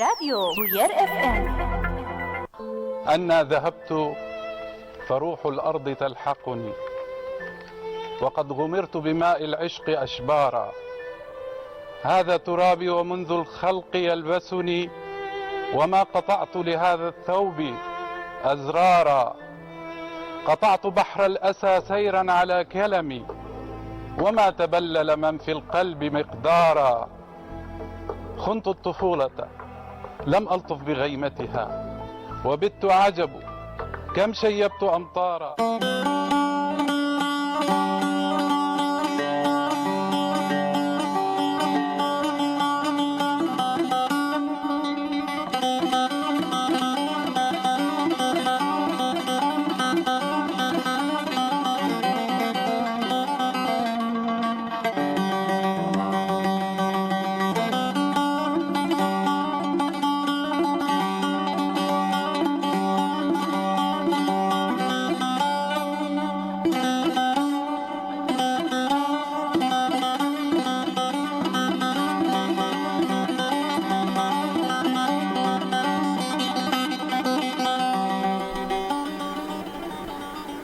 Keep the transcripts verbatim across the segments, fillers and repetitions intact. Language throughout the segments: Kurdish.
راديو بوير اف ام. أنا ذهبت فروح الأرض تلحقني، وقد غمرت بماء العشق أشبارا. هذا ترابي ومنذ الخلق يلبسني، وما قطعت لهذا الثوب أزرارا. قطعت بحر الأسى سيرا على كلمي، وما تبلل من في القلب مقدارا. خنت الطفولة، لم ألطف بغيمتها، وبت أعجب كم شيبت أمطارا.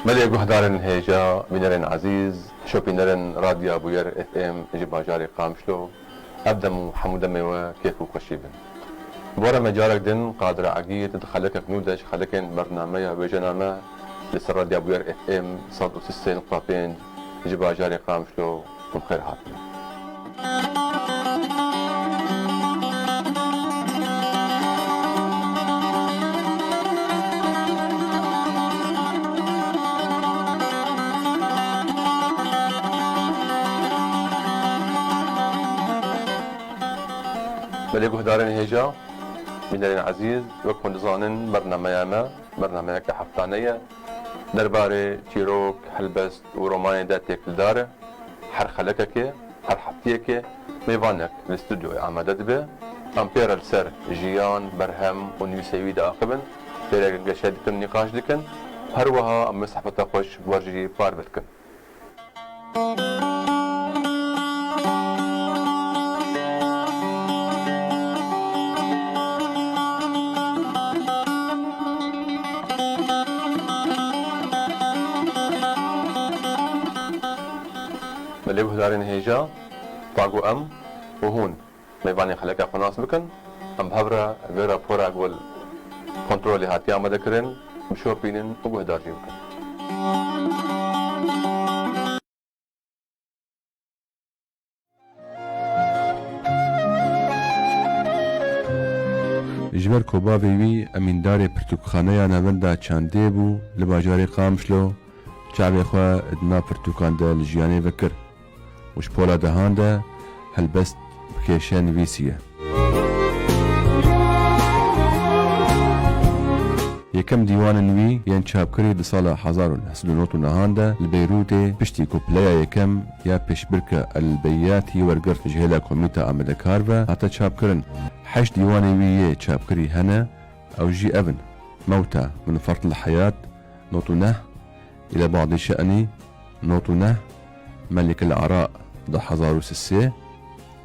Belê guhdarên hêja, bînerên ezîz, şopînerên Radya Bûyer F M ji bajarê Qamişlo, ev dem û hemû demê we kêf û xweşî bin. Bi we re me carek din Qadir Egîd di xelekek nû de ji xelekên bernameya wêjena me li ser Radya Bûyer F M sed û sî sê nokta pênc ji bajarê Qamişlo hûn xêr hatin. Belê guhdarên hêja, bînerên ezîz, wek hûn dizanin, bernameya me bernameyeke heftane ye. Derbarê çîrok, helbest û romanê de têkildar e. Her xelekekê, her heftiyekê mêvanek li stûdyoyê amade dibe. Em pê re li ser jiyan, berhem û nivîsê wî diaxivin, pê re geşe dikin, nîqaş dikin. Her wiha em wê sehbeta xweş bi we re jî parve dikin. Belê guhdarên hêja, pa ku em û hûn mêvanê xeleka xwe nas bikin, em bi hev re vê rapora ku li kontrolê hatiye amadekirin bişopînin û guhdar jî bikin. Ji ber ku bavê wî emîndarê pirtûkxaneya navenda çandê bû li bajarê Qamişlo, çavê xwe di nav pirtûkan de li jiyanê vekir û ji pola dehan de helbest bi kêşe nivîsiye. Yekem dîwanên wî yên çapkirî di sala hezar û neh sed û nod û nehan de li Beyrûtê piştî ku pileya yekem ya pêşbirka El Beyatî wergirt ji hêla komîta amadekar ve hate çapkirin. Heşt dîwanê wî yê çapkirî hene, ew jî ev in: Mewta min fert li heyat, nod û neh, Île Badî Şe'nî, nod û neh, Melik el Ara, du hezar û sê,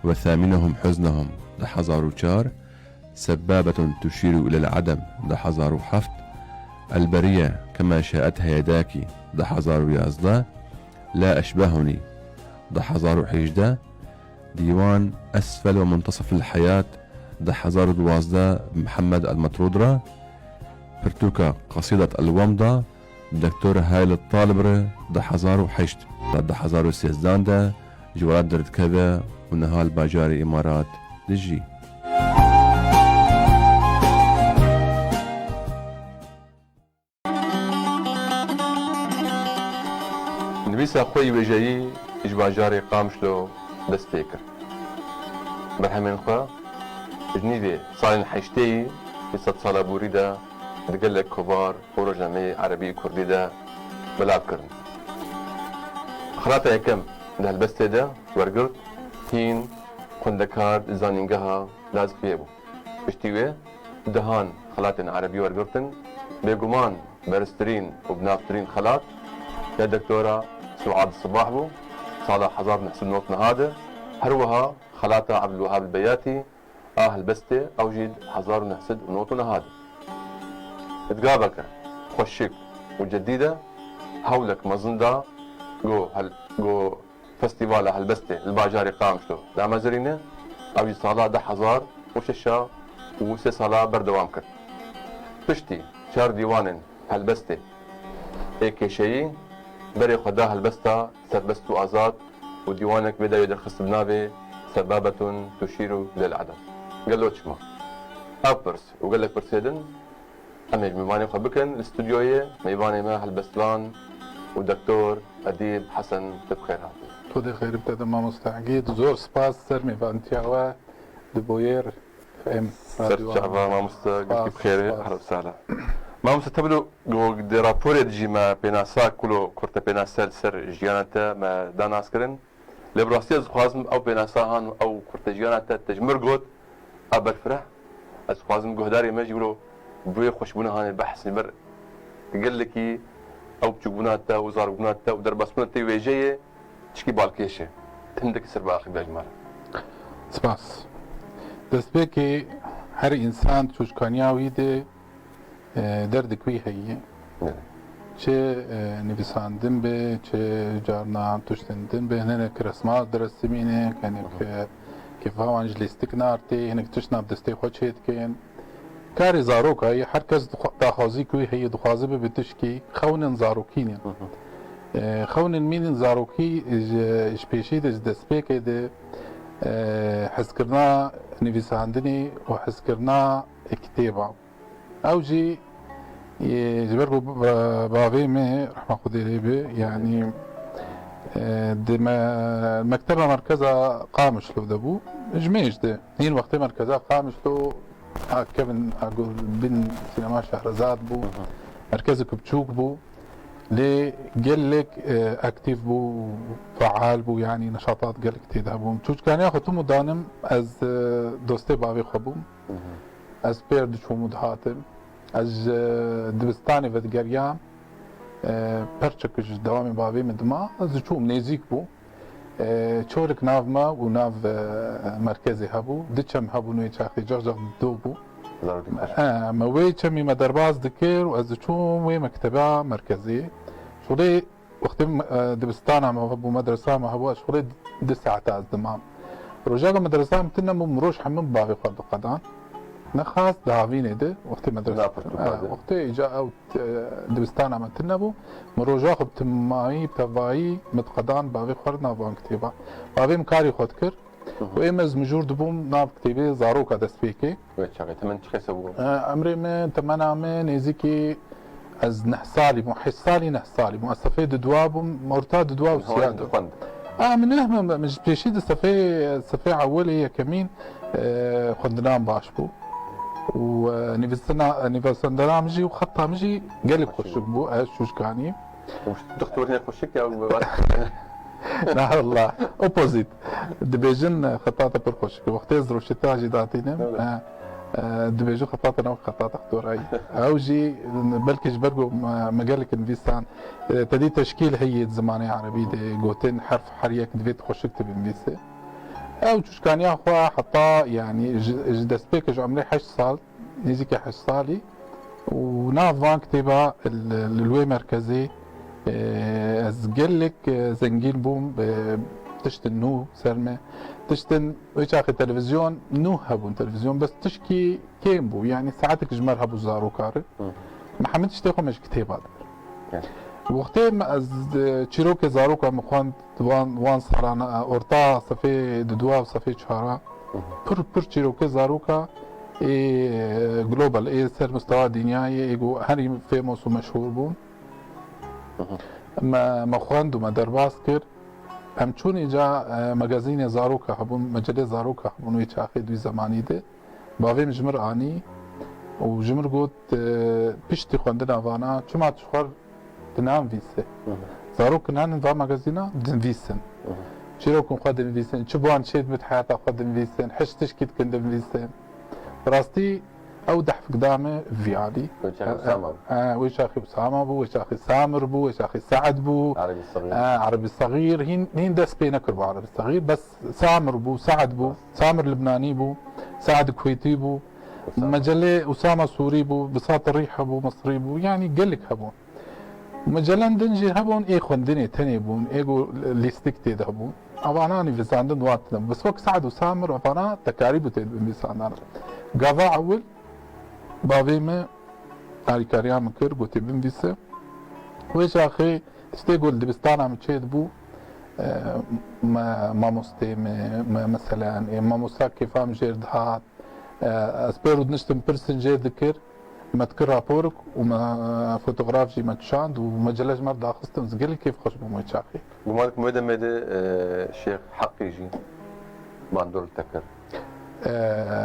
Ve Thaminehum Huznehum, du hezar û çar, Sebbabetun Tuşîru Îlel Edem, du hezar û heft, El Beriye, Kema Şaet Heyedakî, du hezar û yazdeh, La Eşbehunî, du hezar û hejdeh, Dîwan Esfel ve Muntasif el Heyat, du hezar û duwazdeh, Mihemed El Metrûd re, pirtûka Qasîdat El Wemda, Doktor Hayl Talib re, du hezar û heşt. Di du hezar û sêzdeh de ji welat derdikeve û niha li bajarê Îmarat dijî. Nivîsa xwe yî wêjeyî ji bajarê Qamişlo dest pê kir. Berhemên xwe ji nîvê salên heştê yî yê sedsala borî de di gelek kovar û rojnameyê erebî û kurdî de belav kirin. Xilata yekem di helbestê de wergirt hîn xwendekar di zanîngeha Lazqiyê bû. Piştî wê dehan xelatên erebî wergirtin. Bêguman beriztirîn û binavtirîn xelat ya Doktora Suad Sibah bû, sala hezar neh sed û nod niha de. Her wiha xelata Ebdulwehab Beyatî a helbestê, ew jî di hezar û neh sed û nod û niha de. Di gaveke xweşik û cedî de hewlek mezin da ku hel-, ku Festîvala Helbestê li bajarê Qamişlo damezirîne, ew jî sala du hezar û şeş û sê sala berdewam kir. Piştî çar dîwanên helbestê ê kêşeyî, berê xwe da helbesta Serbest û Azad û dîwanek vê dawiyê derxist bi navê Sebabetun Tuşîru Lil Edem. Gelo çima? Ev pirs û gelek pirsê din Em ê ji mêvanê xwe bikin li stûdyoyê, mêvanê me helbestvan û Doktor Edîb Hesen, tu bi xêr hatî. Tu dê xêrî bide de mamoste Egîd. Zor spas ser mêvantiya we di Boyer F M. Ser çava mamoste, gelkî bi xêrê, ehlen sahlen. Mamoste, teblo, go-, di raporê de jî me pênasa kulo kurte pênase li ser jiyana te me da naskirin. Lê bi rastî ez dixwazim ew pênasa han û ew kurtejiyana te, te ji mir got, a berfireh. Ez dixwazim guhdarê me jî wilo bi wê xweşbûna hanê behsî ber gelekî ew biçûkbûna te û zarokbûna te û derbasbûna te wêjeyê tişkî balkêş e. Hindekî ser biaxivî ji me re. Spas. Destpêkê her însan çûçkaniya wî de e, derdek wî heye. Evet. Çi, e, nivîsandin be, çi carna tiştin din be, hinek resma diresimîne, hinek, Hı hı. e, kêfa wan ji lîstik narte, hinek tişt nav destê xwe çê dikin. Karê zaroka ye, her kes dixwa-, daxwazî ku wî heye, dixwaze bibe tişkî, xewnên zarokî ne. Hı hı. E, xewnên mînin zarokî ji, ji pêşî de, ji destpêkê de, e, hezkirina nivîsandinê û hezkirina kitêba. Ew jî, e, ji ber ku ba-, bavê me, rehma Xwedê lê be, yanî, e, di me-, mekteba merkeza Qamişlo de bû. Ji mêj de. Hîn wextê merkeza Qamişlo, a kevin, a ku bin sînema Şehrezad bû. Hı hı. Merkezek biçûk bû. Lê gelek, e, aktîf bû, feal bû, yanî neşatat gelek tê de hebûn. Çûçkaniya xwe tim û danim ez, e, dostê bavê xwe bûm. Hı hı. Ez pêr diçûm û dihatim. Ez ji dibistanê vedigeriyam, e, perçek ji dewamê bavê min dima, ez diçûm, nêzîk bû. E, çorik nav me û nav, e, merkezê hebû. Du çem hebûn wê çaxê, cax cax du bû. Zarokê xweş. E, me wê çemî me derbas dikir û ez diçûm wê mekteba merkezê. Şolê Wextê, e, dibistana me hebû, medresa me hebû, ez xwedê du saeta ez dimam. Rojaka medresa min tune bû, min roj hemû bi bavê xwe diqedan. Nexas di havînê de, wextê medresa, Napir tu e, kar de. Wextê îca ew, e, dibistana me tune bû, min roja xwe bi timayî, bi tevayî min diqedan bavê xwe nav van kitêba. Bavê min karê xwe dikir. Hı hı. Û ê me ez mijûr dibûm nav kitêbê zaroka destpêkê. Wê çaxê temen çi qese bû? E, emrê min, temena min nêzîkî ez neh salî bûm, heşt salî, neh salî bûm. Ez sefê dudwa bûm, orta dudwa û Hewayê siya min de. Dixwend. A, min neh, min, min ji pêşî di sefê, sefê ewelê yekemîn, e, xwendinan baş bû. Û, e, nivîsina, nivîsandina min jî û xeta min jî gelek xweşik bû, ez çûçkanî. Dixtorîne xweşik ya. Na, wallah, opposite. Dibêjin, e, xetata pir xweşik. Wextê ez roşeta jî datînim, Evet. e, e, dibêjin xetata ne wek xetata xtorayî. Ew jî, belkî ji ber ku me, me gelek nivîsan, e, tedî teşkîl heye di zimanê erebî de, gotin herf her yek divê xweşik tu binivîse. Ew çûçkaniya xwe heta, yanî, ji, ji destpêkê ji emrê heşt sal, nêzîkî heşt salî û nav van kitêba li, li wê merkezê, e, ez gelek, e, zengîn bûm, e, tiştin nû ser me, tiştin wê çaxê televîzyon nû hebûn, televîzyon bes tişkî kêm bû, yanî saetek ji me re hebû zaroka re. Hı. Me hemî tiştê xwe me ji kitêba dikir. Evet. Wextê me ez, e, çîrokê zaroka min xwend, Di wan, wan salan, e, orta sefê dudwa û sefê çara, Hı hı. pir, pir çîrokê zaroka ê, e, global, ê ser mistewa dinyayê, ê ku herî famous û meşhûr bûn. Hı hı. Me, me xwend û me derbas kir. Em çûn îca, e, magazînê zaroka hebûn, mecelê zaroka hebûn wê çaxê di wî zemanî de. Bavê min ji mir anî û ji mir got, e, piştî xwendina vana, çima tu ji xwe re dinanivîse? Hı hı. Zarok kinan va magazîna dinivîsin. Hı hı. Çîrokên xwe dinivîsin, çi ban çê dibit heyata xwe dinivîsin, hiş tişkî dikin dinivîsin. Bi rastî Ew dehfik da me vî alî. Wê çaxê Usama bû. E, e, wê çaxê Usama bû, wê çaxê Samir bû, wê çaxê Se'd bû. Erebî Sexîr. E, Erebî Sexîr. Hîn, hîn dest pê nekir bû Erebî Sexîr. Bes Samir bû, Se'd bû. Samir Libnanî bû, Se'd Kuwêtî bû. Usama. Mecelê Usama Sûrî bû, Bisat Rîh hebû, Misrî bû. Yanî gelek hebû. Mecelen din jî hebûn, ê xwendinê tenê bûn, ê ku lîstik tê de hebûn. Avana nivîsandin wan tine. Bes wek Se'd û Samir avana tekarî bû tê binvîsandan. Gava ewil bavê me alîkariya min kir, gotê binvîse. Wê çaxê tiştê ku li dibistana min çêdibû, e, me, mamostê me, me, meselen, ê, mamosta kêfa min jêr dihat, e, ez pêro diniştim pirsin jêr dikir, me dikir raporik û me, e, fotograf jî me kişand û mecele ji me re daxistin, ez gelek kêfxweş bûm wê çaxê. Guman dikim wê demê de, e, Şêx Heqî jî bandor li te kir. E,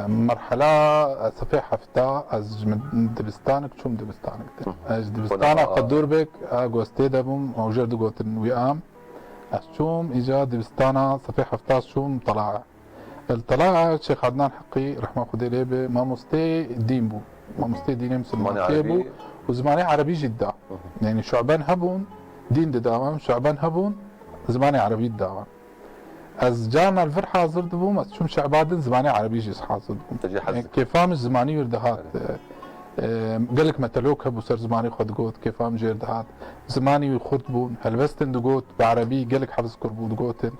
merhela, e, sifê hefta ez ji min dibistanik çûm dibistanik de. Hı hı. Ez ji dibistana Xweda qe dûr bik, e, ku ez tê de bûm, ew jêr digotin wî am. Ez çûm, îca dibistana sifê hefta çûm Tela'a. Li Tela'a Şêx Adnan Heqî, rehma Xwedê lê be, mamostê dîn bû. Mamostê dînê Zimanê misilmankê bû Erebî. Û zimanê Erebî jî dida. Hı hı. Yanî şu'ben hebûn, dîn dida wan, şu'ben hebûn, zimanê Erebî dida wan. Ez carna li vir hazir dibûm, ez çûm şu'ba din zimanê Erebî jî hazir dibûm. Te jî hez Yanî dikir. Kêfa min ji zimanî wî dihat. Evet. E, e, gelek metelok hebû ser zimanê xwe digot, kêfa min jêr dihat. Zimanî wî xurt bûn, helbestin digot, bi Erebî gelek hefiz kiribû digotin.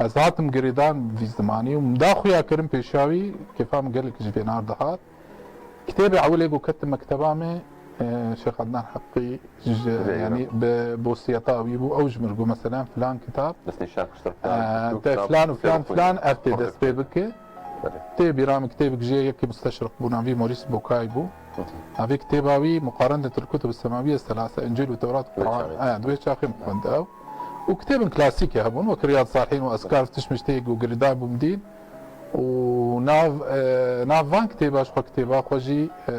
Ez hatim girêdan vî zimanî û min da xuya kirin pêşiya wî, kêfa min gelek ji vê nar dihat. Kitêbê ewilê ku ketim mekteba me, e, Şêx Adnan Heqî ji, Vê yanî bi bosiyeta wî bû, ew ji min got, meselen, filan kitab, Destnîşan kiştir e, filan, te kitab, filan û filan, filan, ev tê dest pê bike. Belê. Tê bîra min kitêbek jê yekî musteşriq bû, navî Maurice Bucaille bû. Hı hı. Navê kitêba wî Muqarenetul Kutub Semawiye Selase, Encîl û Tewrat, Quran. Wê çaxê. E, di wê çaxê min xwend ew. Û kitêbin klasîkê hebûn, wek Riyad Salihîn û Eskar, tişt min ji tê ku girêdan bûm dîn. Û nav, e, nav van kitêba ji xwe kitêba xwe jî, e,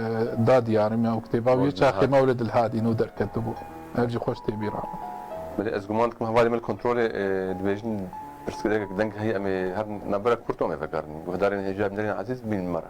da diyar min, ew kitêba wî Mewlid çaxê Dilhadî. Mewlid Dilhadî nû derketibû. Ev jî xweş tê bîra min. Belê, ez guman dikim hevalê me li kontrolê, e, dibêjin pirsgirêkek deng heye, em ê her navbera kurt em ê vegerin. Guhdarên hêja, bînerên ezîz, bînin me re.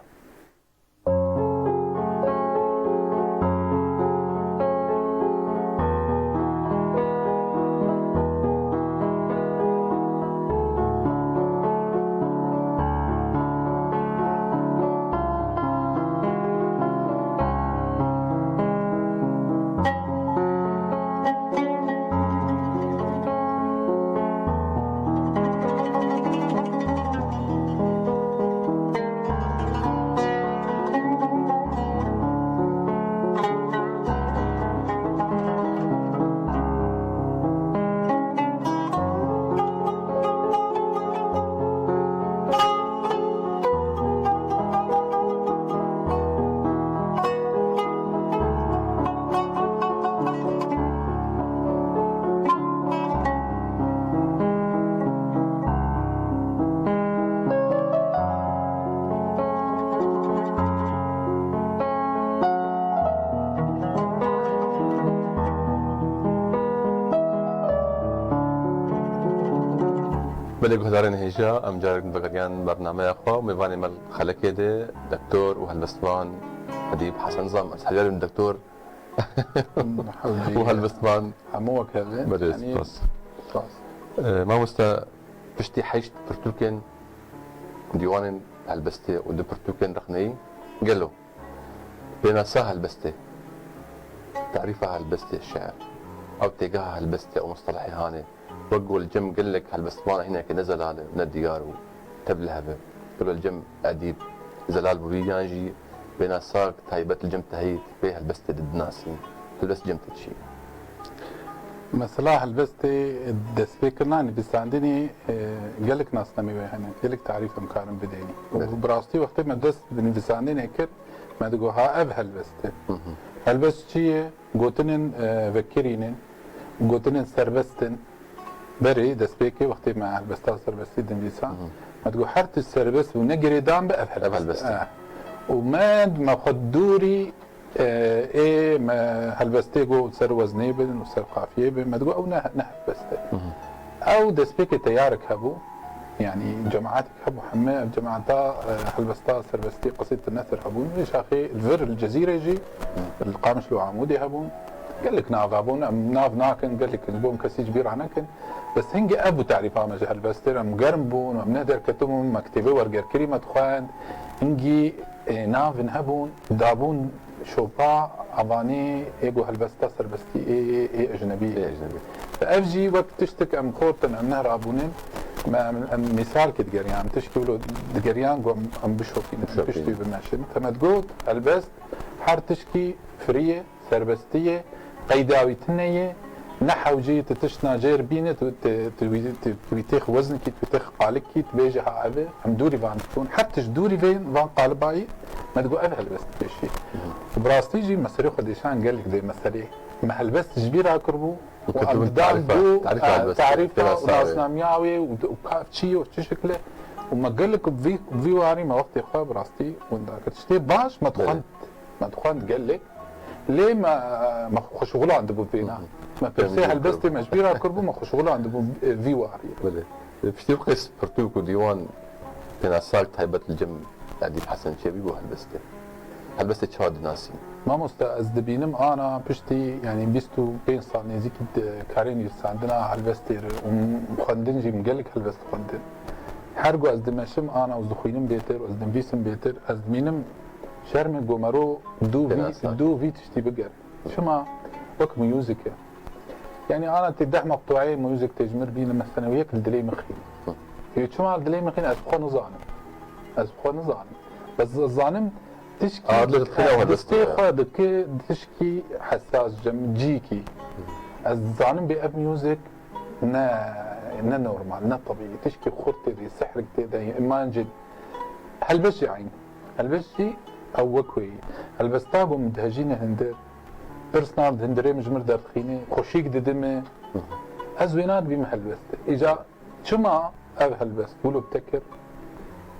Belê guhdarên hêja, em carek din vegeriyan bernameya xwe û mêvanê me li xelekê de, doktor û helbestvan Edîb Hesen Zam. Ez heviyar im doktor û helbestvan. Hemû wek hev in. Belê, Yanî, spas. Spas. E, mamoste, piştî heşt pirtûkên dîwanên helbestê û du pirtûkên rexneyî, gelo pênasa helbestê, tarîfa helbestê, şiir, ew têgeha helbestê û mustelehê hanê, wek ku li cem gelek helbestvan hinekî ne zelal e, ne diyar û tev li hev e. Gelo li cem edîb zelal bû wî, yan jî pênasayek taybet li cem te heyî, tu pê helbestê didinasî? Tu dest cem te çi ye? Mesela helbestê destpêkirina nivîsandinê, e, gelek nasnameyê wê hene, gelek tarîf em karin bidênî. Belê. Û bi rastî wextê me dest bi nivîsandinê kir, me digot, ha, ev helbest e. Hı hı. Helbest çi ye? Gotinên, e, vekirîn in, gotinên serbest in. Berê destpêkê wextê me helbesta serbestî dinivîsa, Hı hı. me digot, her tişt serbest bû, ne girêdan be, ev Ev helbest e. helbest e. Eh. Û me, me xwe dûrî, e, ê me helbestê got ser weznê bin û ser qafiyê bin, me digot, ew ne, ne helbest e. Hı hı. Ew destpêkê teyarek hebû, Yanî cemaetek hebû heme ev cemaeta, e, helbesta serbestî qesîd nesir hebûn. Vê şaxê li vir li Cezîrê jî, li Qamişlo Amûdê hebûn. Gelek nav hebûn, em nav nakin, gelek ji bo kesî ji bîr nekin. Bes hingî ev bû tarîfa me ji helbestê re. Em germ bûn, em ne derketibûn, me kitêbê wergerkirî me dixwend. Hingî, e, navin hebûn, dabûn şopa avanê ê ku helbesta serbestî ê, ê, ê ecnebî. Ê ecnebî. Ev jî wek tiştek em xortin, em nehrabûnin. Me, em, em mîsalkê digeriyan, tişkî wilo digeriyan ku em, em bişopînin, em Bişopînin. Piştî bimeşin. Te me digot, helbest her tişkî firî ye, serbestî ye, qeyda wî tune ye, ne hewceyî tu tişt nacêr bîne, tu, tu, tu, wî- tu, tu wî têx weznikî, tu wî têx qalikî, tu bêje ha ev e, em dûrî van dibûn. Her tişt dûrî vê, van qalibayî, me digot ev helbest pêşî. Bi rastî jî me serê xwe dêşan gelek dê me serê. Me helbest ji bîr akiribû û Û em ketibûn didan tarifa, dû, tarifa e, helbestê, tarifa pêra û sawê. Nasnamiya wê û, û kav çi ye û çi şekil e. Û me gelek vî, vî warî me wextê xwe bi rastî winda kir. Tiştê baş me Belê. dixwend, me dixwend gelek. Lê me, me xwe şixulandibû pêna. Hı hı. Me Pêna pirsê helbestê me ji bîra kiribû, me xwe şixulandibû, e, vî warî. Belê. Piştî wê qîz pirtûk û dîwan pênasak taybet li cem Edîb Hesen Çebî bû helbestê. Helbestê çawa dinasî? Mamoste, ez dibînim ana piştî, yanî bîst û pênc sal nêzîkî di karê nivîsandina helbestê re û xwendin jî min gelek helbest xwendin. Her ku ez dimeşim ana û ez dixwînim bêtir û ez dinivîsim bêtir, ez dimînim şermê ku mero dû vî, Pênasa. dû vî tiştî biger. Çima? Wek muzîk e. Yanî ana tê deh meqtuayê muzîk tê ji mir bîne, mesela yek li dilê min xîn. Hı. Yê çima li dilê min xîn, ez bi xwe nizanim. Ez bi xwe nizanim. Bes ez zanim tişkî Adil dixîne ev helbestê distê ya. xwe dike tişkî hesas, cem, cîkî. Ez zanim bê ev muzîk ne, ne normal, ne tebîî. Tişkî xurt tê de, sihrik tê de, îmancê. Helbest jî eyn. Helbest jî ew wek wê ye. Helbesta ku min dihejîne hindir, pirs nav di hindirê min ji mir derdixîne, xweşik didime. Ez wê nadibîm helbest. Îca çima ev helbest wilo bi te kir?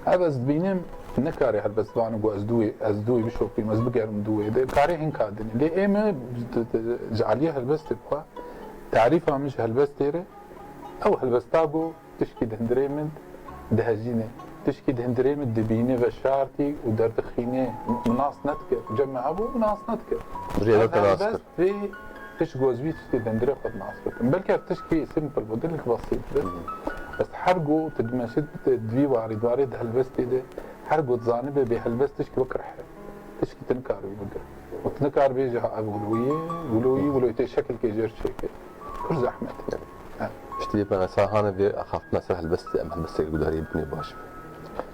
Ev ez dibînim, nekarê helbestvan ku ez dû wê, ez dû wê bişopîm, ez bigerim dû wê de. Karê hinka dinê. Lê ê me ji aliyê helbestê bixwe, tarîfa min ji helbestê re, ew helbesta ku tişkî di hindirê min dihejîne, tişkî di hindirê min dibîne veşartî û derdixîne, min nas nedikir. Cem me hebû, min nas nedikir. Rêve Ez te nas helbest kir. vê tişt ku ez vî tiştê di hindirê xwe nas bikim. Belkî ev tişkî simple bû, dilek besît bi. Hı hı. Bes her ku tu dimeşit di vî warî, di warê di helbestê de, her ku dizanibe bê helbest tişkî wek rih e. Tişkî tu nikar wî bigir. Û tu nikar bêjî ha ev wilo ye, wilo ye, wilo ye tê şekilkê jêr çêke. Pir zehmet e. He. Piştî vê penasa hane vê axaftina ser helbestê, em helbestê gudarî bikin ê baş be.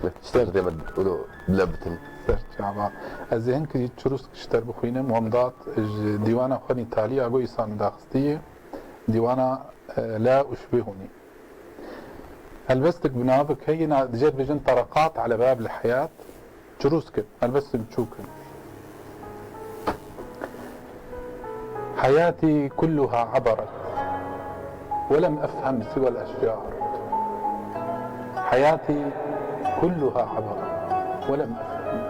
Wê tiştê Ser. dê me wilo bile bitin. Ser çava. Ez ê hinkî çirûsk ji te re bixwînim. Wem dat ji dîwana xwe nî talî ago îsan daxistî ye. Dîwana, e, La û Şibê Hûnî. Helbestek bi navek heye, na, dije dibêjin Tereqat ele bab el heyat. Çirûsk in, helbestên çûk in. حياتي كلها عبرت ولم أفهم سوى الأشجار. حياتي كلها عبرت ولم أفهم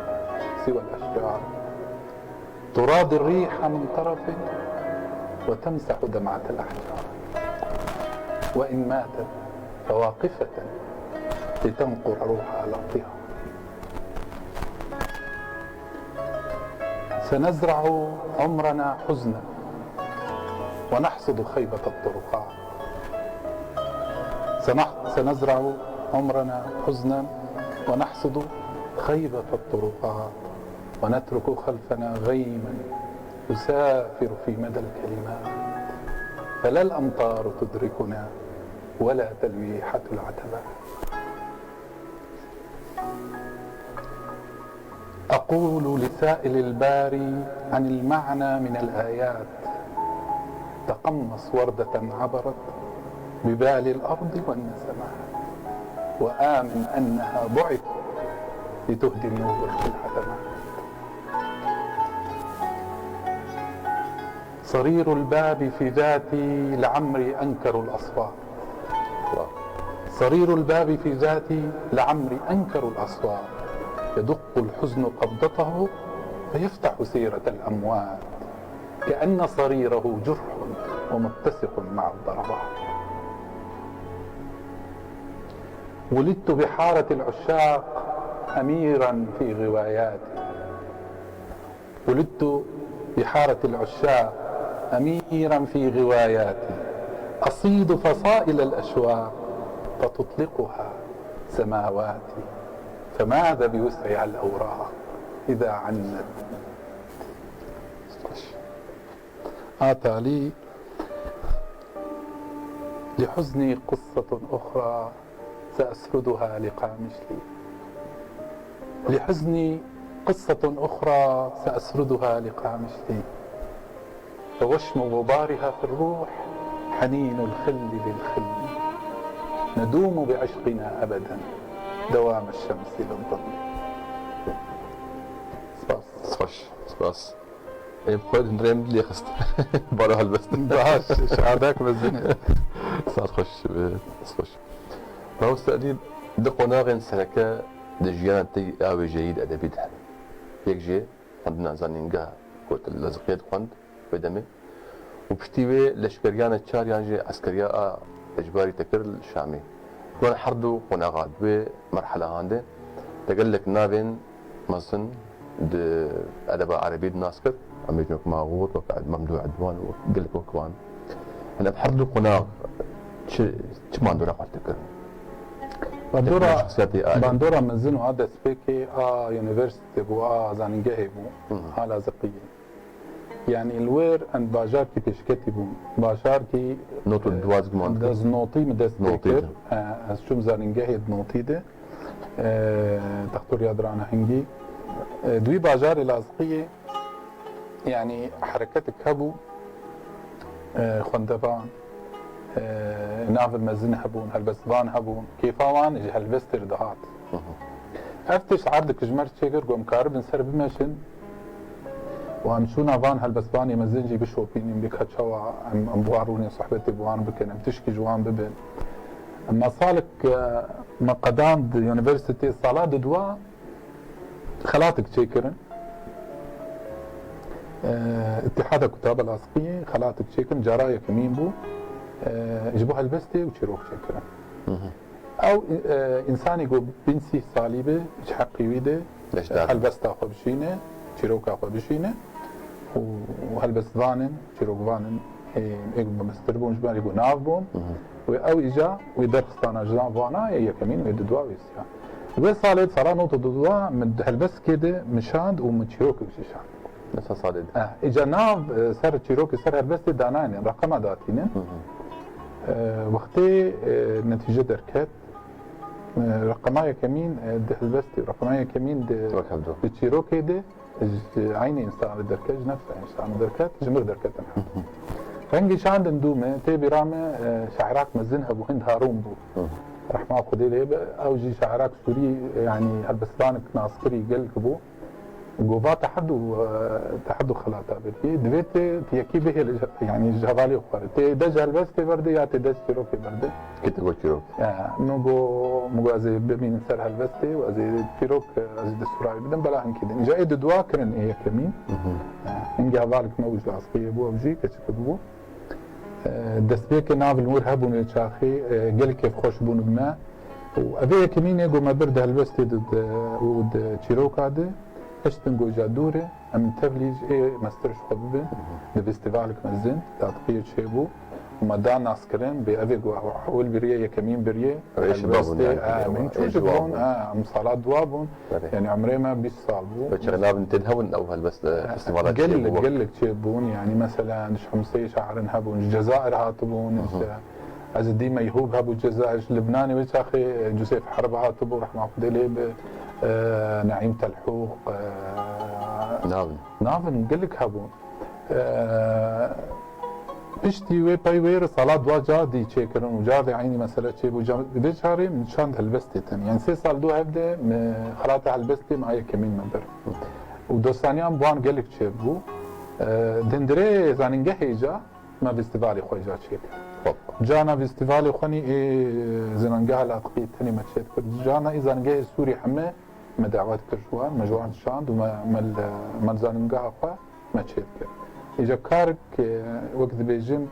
سوى الأشجار. تراضي الريح من طرف وتمسح دمعة الأحجار. وإن ماتت فواقفة لتنقر روحها الأطيار. سنزرع عمرنا حزنا ونحصد خيبة الطرقات. سنح-، سنزرع عمرنا حزنا ونحصد خيبة الطرقات، ونترك خلفنا غيما يسافر في مدى الكلمات، فلا الأمطار تدركنا ولا تلويحة العتبات. أقول لسائل الباري عن المعنى من الآيات، تقمص وردة عبرت ببالي الأرض والنسمات، وآمن أنها بعثت لتهدي النور في العتمات. صرير الباب في ذاتي لعمري أنكر الأصوات. صرير الباب في ذاتي لعمري أنكر الأصوات. يدق الحزن قبضته فيفتح سيرة الأموات، كأن صريره جرح ومتسق مع الضربات. ولدت بحارة العشاق أميرا في غواياتي. ولدت بحارة العشاق أميرا في غواياتي. أصيد فصائل الأشواق فتطلقها سماواتي. فماذا بوسعها الأوراق إذا عنت؟ A talî, لحزني قصة أخرى سأسردها لقامشلي. لحزني قصة أخرى سأسردها لقامشلي. فوشم غبارها في الروح حنين الخل للخل. ندوم بعشقنا أبدا دوام الشمس للظل. Spas. Spas. Spas. Ê bi xwe di hundirê min lê xist. Baro helbest. Baş, şadak mezin e. Saet xweş be, dest xweş. Mamoste Edî, du qonaxên sereke di jiyana te ya wêjeyî de edebî de hene. Yek jê xwendina zanîngeha ku te li Lezqiyê dixwend wê demê û piştî wê leşkeriyane çar yan jî eskeriya a ecbarî te kir li Şamê. Di wan her du qonaxa di wê merhelehan de te gelek navên mezin di edeba erebî de nas kir. Em bêjin wek Maxût, wek Ed-, Memdû Edwan û gelek wek wan. Hene ev her du qonax çi, çi bandora xwe te kirin? Bandora, Şexsiyetê alî. Bandora mezin û a destpêkê a unîversîte bû, a zanîngehê bû, Hı hı. a Laziqiyê. Yanî li wir em bajarkî pêşketî bûn. Bajarkî, Not û e, dua, ez guman dikim. Ez notî min dest pê Notî kir. de. E, ez çûm zanîngehê di notî de. E, Textor Yadir Anahingî. E, di wî bajarê Laziqiyê, yanî hereketek hebû, e, xwendevan, e, navên mezin hebûn, helbestvan hebûn, kêfa wan ji helbestê re dihat. Hı hı. Ev tişt erdek ji me re çêkir, ku em karibin ser bimeşin û em çûna van helbestvanê mezin jî bişopînin, bika çawa em, em bi wan rûnên sohbetê bi wan bikin, em tişkî ji wan bibin. Me salek, e, me qedand unîversîtê, sala dudwa xelatek çêkirin. E, Îtîhada Kutaba Laziqiyê xelatek çêkirin, cara yekemîn bû, e, ji bo helbestê û çîrok çêkirin. Hı hı. Ew, e, însanê ku bîn sîh salî be, ji heqî wî de Beşdar. helbesta xwe bişîne, çîroka xwe bişîne û helbestvanên, çîrokvanên, e, ê ku meztir bûn, ji ber ku nav bûn. Hı hı. Wê ew îca wê derxistana ji nav vana yê yekemîn, wê dudwa, wê siya. Wê salê, sala nod û dudwa, min di helbestkê de min şand û min çîrokek jî şand. Mesela salê de. Eh, îca nav, e, ser çîrokê, ser helbestê danaynin, reqema datînin. Hı hı. E, wextê, e, netîce derket, e, reqema yekemîn, e, di helbestê, reqema yekemîn di, Wek hevdu. di çîrokê de, ji eynî însanê derket, ji nefsa însanê derket, ji mir derketin. Hı hı. Rengî şandin dû me, tê bîra me, e, şairak mezin hebû, Hind Harûn bû. Hı hı. Rehma Xwedê lê be, ew jî şairak sûrî, yanî helbestvanek naskirî gelek bû. Gova tehedu, e, tehedu xelata berî. Divê tê, tê yekî bihêle, yanî ji hevalê xwe re. Tê dest ji helbestê berde ya tê dest çîrokê berde. Kê te got çîrok? Ya, min got, min got ez ê bimînim ser helbestê û ez ê çîrok, e, ez ê destûra wî bidim, bela hinkî din. Îca ê di dua kirin ê yekemîn. Hı hı. Ya, hingê hevalek me û ji Laziqiyê bû, ew jî keçik bû. E, destpêkê nav li wir hebûn wê çaxê, e, gelek kêfxweş bûn bi me. Û ev ê yekemîn ê ku me bir di helbestê de, de, û di çîroka de, hiştin goja dûr e, em tevlî ji ê mestir ji xwe bibin, di festîvalek mezin, Laziqiyê çêbû, û me da naskirin, bê ev ê ku ewil biriye, yekemîn biriye, Ew ê şiba bûn, helbestê, yanî, e, em ê çû ji ciwa bûn, bûn. E, em sala dua bûn, Belê. Yanî, emrê me bîst sal bû. Ve çaxê navin tê de hebûn ew helbest, e, festîvala çêbû Gelek, wek gelek çêbûn, yanî, mesela, ji Hemseyê şairin hebûn, ji Cezayir hatibûn, Hı hı. işte, Ezedî Meyhûb hebû Cezayir, ji Libnanê wê çaxê, e, Cuseyf Herb hatibû, rehma Xwedê lê be, e, Neîm Telhûq, e, Navin. navin gelek hebûn. E, piştî wê pey wê re sala dua ca dî çêkirin û ca dê eynî mesele çêbû. Ca, vê çarê min çand helbestê tenê. Yani sê sal dû hevde me xelata helbestê me a yekemîn me bir. Û dostaniyan bi wan gelek çêbû. E, dindirê zanîngehê ca me festîvalê xwe ca çêkir. Hop. Cana festîvalê xwe nî ê zanîngeha Laziqiyê tenê me çêdikir. Cana ê zanîngehê Sûrî heme me dawet kir ji wan, me ji wan şand û me, me li, me li zanîngeha xwe me çêdikir. Îca karek, e, wek dibêjin,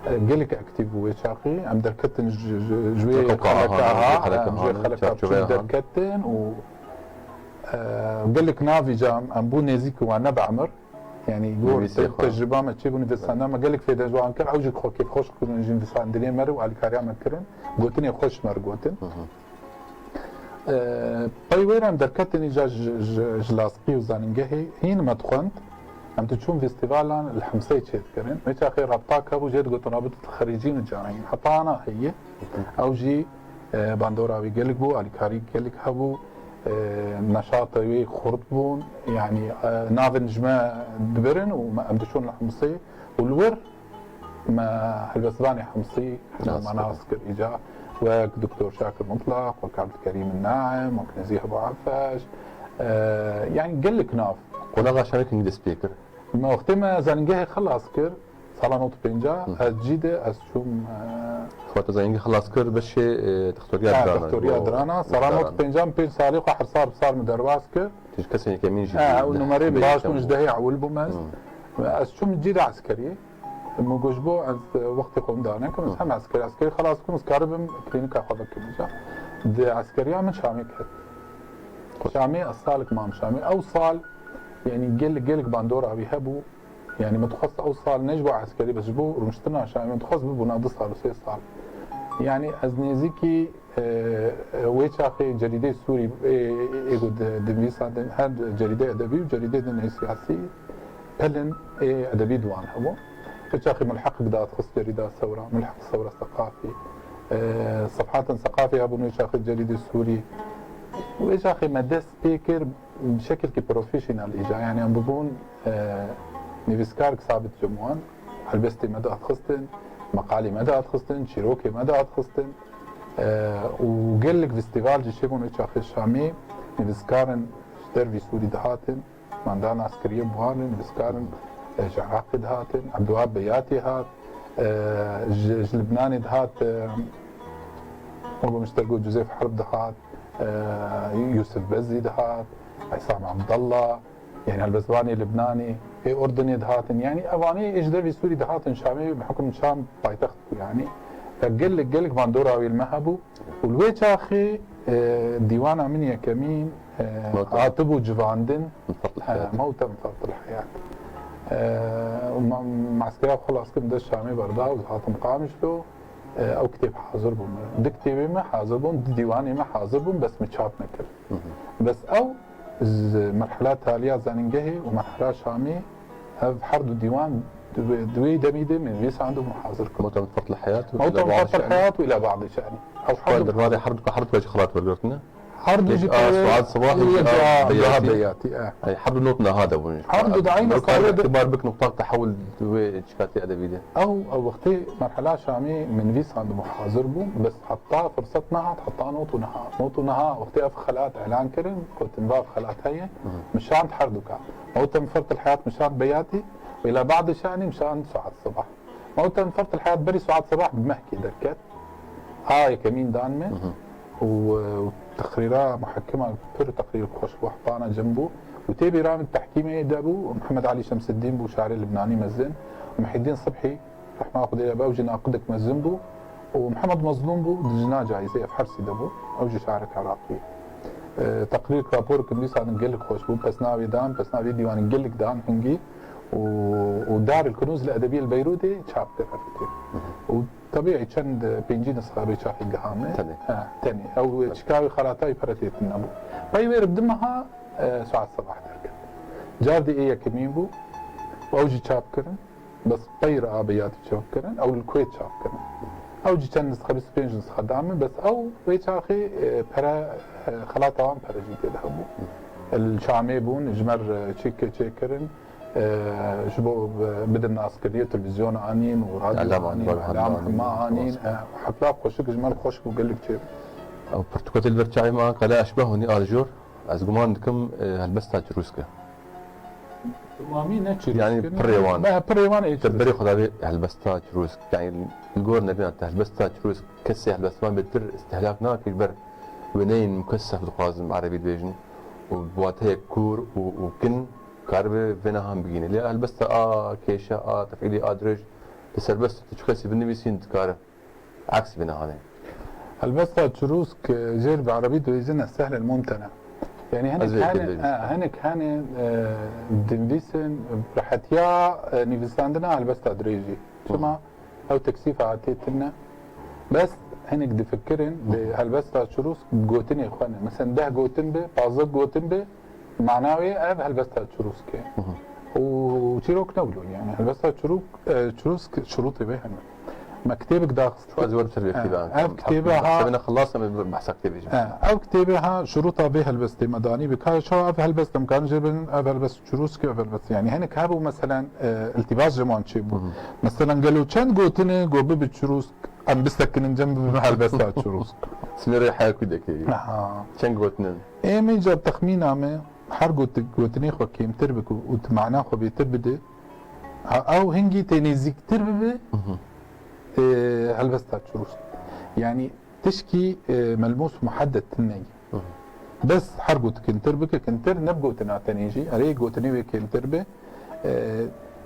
E, gelek aktîf bû wê çaxî. Em derketin ji, ji, ji wê Ji qeqa, xeleka, aha, ha, ji xeleka, em ji wê aha, xeleka çarçoveya, çûn aha. Derketin û, e, gelek navî ca em, em bû nêzîk wan ne bi emir. Yanî gor Nivîsê te-, xwe. Tecrüba me çêbû, nivîsandina me gelek fêde ji wan kir. Ew jî xwe kêfxweş kirin, ji nivîsandiriyê me re û alîkariya me kirin. Gotinê xweş ji me re gotin. Hı hı. Ee, pey wê re em derketin îca ji, ji, ji Laskî û zanîngehê hîn me dixwend. Em diçûn festîvalan li Himsê çêdikirin. Wê çaxê rabtak hebû, jê digotin rabit xerîcîn û canîn. Heta ana heye. Ew jî, e, bandora wî gelek bû, alîkarî gelek hebû. E, neşata wê xurt bûn. Yanî, e, navên ji me dibirin û me, em diçûn li Himsê û li wir me helbestvanê Himsî hemû Nas me nas kirin. Kir îca, wek Doktor Şakir Mutlaq, wek Abdulkerîm Naim, wek Nezîh Abu Efeş, e, yanî gelek nav. Qonaxa Şamê kî dest pê kir? Me wextê me zanîngehê xilas kir, sala nod û pênc, Hı. Ez cî de ez çûm, e, Xwata zanîngehê xilas kir, beşê, e, dixtoriya, ha, dirana, dixtoriya o dirana. Sala nod û pênc, pênc salê xwe her sar bi sar min derbas kir. Tu ji kesên yekemîn jî bûyî. Ha, ew numerê baş bûn, ji dehê ewil bûm ez. Hı. Ez çûm cî de eskeriyê. Min got, ji bo ez wextê xwe dane kim, ez Hı. hem eskerî, eskerî xelas bikim, ez karibim klînika xwe bikim îca. Di eskeriya min Şamê ket. Xwe- Şamê, ez salek mam Şamê. Ew sal, yanî gel-, gelek bandora wî hebû. Yanî min dixwest ew sal ne ji bo eskerî, bes ji bo rûniştina Şamê, min dixwest bibûna du sal û sê sal. Yanî ez nêzîkî E, e, wê çaxê cerîdeyê Sûrî, ê, ê, ê ku di, dinivîsandin, her cerîdeyê edebî û cerîdeyê din ê siyasî, pelin ê edebî di wan hebû. Wê çaxê Mulheqik dadixist cerîda Sewra, Mulheq Sewra Seqafî, e, Sefhatên Seqafî hebûn wê çaxê cerîdê Sûrî. Wê çaxê me dest pê kir, bi şekilkî professional îca, yanî em bibûn, e, nivîskarek sabit ji wan, helbestê me dadixistin, meqalê me dadixistin, çîrokê me dadixistin. E, û gelek festîval jî çêbûn wê çaxê Şamê, nivîskarên ji dervî Sûrî dihatin, manda naskiriye bi wan re, nivîskarên, e, ji Iraqê dihatin, Ebdulwehab Beyatî hat, e, ji, ji Libnanê dihat, e, wek min ji te got Cuzeyf Herb dihat, e, Yusuf Bezî dihat, Îsam Abdallah, Yanî helbestvanê Libnanê, ê Urdunê dihatin. Yanî evanê ê ji dervî Sûrî dihatin Şamê, bi hukm Şam paytext bû yanî. Ya gelek, gelek bandora wê li me hebû. Û li wê çaxê, e, dîwana min yekemîn, e, Mewtem. Hatibû civandin. Min Fertil e, Heyat. Mewtem Fertil Heyat. E, û ma-, maskera xwe xilas kirin dest Şamê berda û hatim Qamişlo. E, ew kitêb hazir bû min. Du kitêbê me hazir bûn, du dîwanê me hazir bûn, bes min çap nekir. Hı hı. Bes ew ji merhela taliya zanîngehê û merhela Şamê ev her du dîwan di wê, di wê demî de min nivîsand û min hazir kir. Mewtem Fertil Heyat û Mewtem Îla Ba'di Fertil Şe'ni. Heyat û Îla Ba'di Şe'ni. Ew her du Derbarê her du, her du jî xelat wergirtine. Her du jî pêwî Sibhat Sibah û Yek Beyatî. Beyatî. Ay, her du not niha de bûn. Her du di eyna salê de. Îtibar bik nuqta tehewul wê çikatê edebî de. Ew, ew wextê merhela Şamê min nivîsand û hazir bû, bes heta firsat nehat, heta not û niha. Not û niha wextê ev xelat elan kirin, gotin va ev xelat heye, Hı. min şand her du ka. Mewtem Fertil Heyat min şand Beyatî, û Îla Ba'di Şe'ni min şand Sibhat Sibah. Mewtem Fertil Heyat berî Sibhat Sibah bi mehkê derket. A yekemîn dan me Hı hı. û, û teqrîra muhekima pir teqrîr xweş bû, hepana cem bû. Û tê bîra min tehkîmê de bû, Mihemed Elî Şemseddîn bû, şairê Libnanî mezin. Muhyiddîn Sibhî, rehma Xwedê lê be, ew jî naqidek mezin bû. Û Mihemed Mezlûm bû, di jina caîzê ev her sî de bû. Ew jî şairek Iraqî. E, teqrîr, raporek nivîsandin gelek xweş bû. Pesnavê dan, pesnavê dîwanê gelek dan hingî. û, û Dar el Kunûz el Edebîye el Beyrûdê çap kir ev kitêb. Û tebîî çend pêncî nisxa bê çaxê giha me. Tenê. He, tenê. Ew çika wê xelatayî pere têtin nebû. Pey wê re bi du meha, e, Suat Sebah derket. Cardê ê yekemîn bû. Ew jî çap kirin. Bes pey re a Beyatî çap kirin. Ew li Kuwêt çap kirin. Ew jî çend nisxa, bîst û pênc nisxa da min. Bes ew wê çaxê, e, pere, e, xelata wan pere jî tê de hebû. Li Şamê bûn, ji me re çîk çêkirin. E, ji bo, e, bidin naskiriyê, televîzyon anîn û radyo Îlam anîn, anîn, îlam hema anîn, hema anîn, anîn, e, hepla xweşik ji me re xweş bû, gelek çêbû. Ew pirtûkê li ber çavê me, Qala Eşbehûnî a li jor, ez guman dikim, e, helbesta Çirûsk e. Temamî ne Çirûsk. Yanî pirê wan. Me pirê wan ê Çirûsk. Te berê xwe davê helbesta Çirûsk. Yanî li gor nerîna te helbesta Çirûsk, kesê helbestvan bêtir îstihlak nake ji ber wêneyên mukessef dixwazim erebî dibêjin û bi wateyek kûr û, û kin. Karibe vê niha bigihîne. Lê helbesta a kêşe, a tefîlî, a dirêj, Te serbest tu çi xesî binivîsîn dikare. Eksî bine hane. Helbesta çirûsk jêr bi erebî dibêjin es sehl el mumtena. Yani hinek hane, ha, hinek hane e, dinvîsin, rehetiya e, nivîsandina helbesta dirêjî. Çima ew teksîfa hatê tune. Bes hinek difikirin bi helbesta çirûsk gotinê xwe ne. Mesela deh gotin bi, pazdeh gotin bi, Mana wê ev helbesta çirûskê. Û çîrok ne wilo yani. Helbesta çirûk, e, çirûsk şurûtê wê hene. Me kitêbek daxist. Ez wer ser vê kitêbe. Ev kitêbe ha. Sebine xilas em behsa kitêbê jî. Ev kitêbe ha şurûta vê helbestê me danî bi kar çawa ev helbest em karin jê bin ev helbest çirûskê ev helbest yani. Hinek hebû meselen e, iltibas ji man çêbû. Meselen gelo çend gotine go bibi çirûsk em bisekinin cem bibi helbesta çirûsk. Sinêrê heyakû dekê. Çend gotine? Ê min ca texmîna me her gotik gotinê xwe kêmtir bike û tu mana xwe bêtir bide, ha ew hingî tê nêzîktir bibe, ê, helbesta çirûsk. Yanî tişkî e, melmûs muheddet tune ye. Bes her got kintir bike, kintir ne bi gotina tenê jî, erê gotinê wê kêmtir be. E,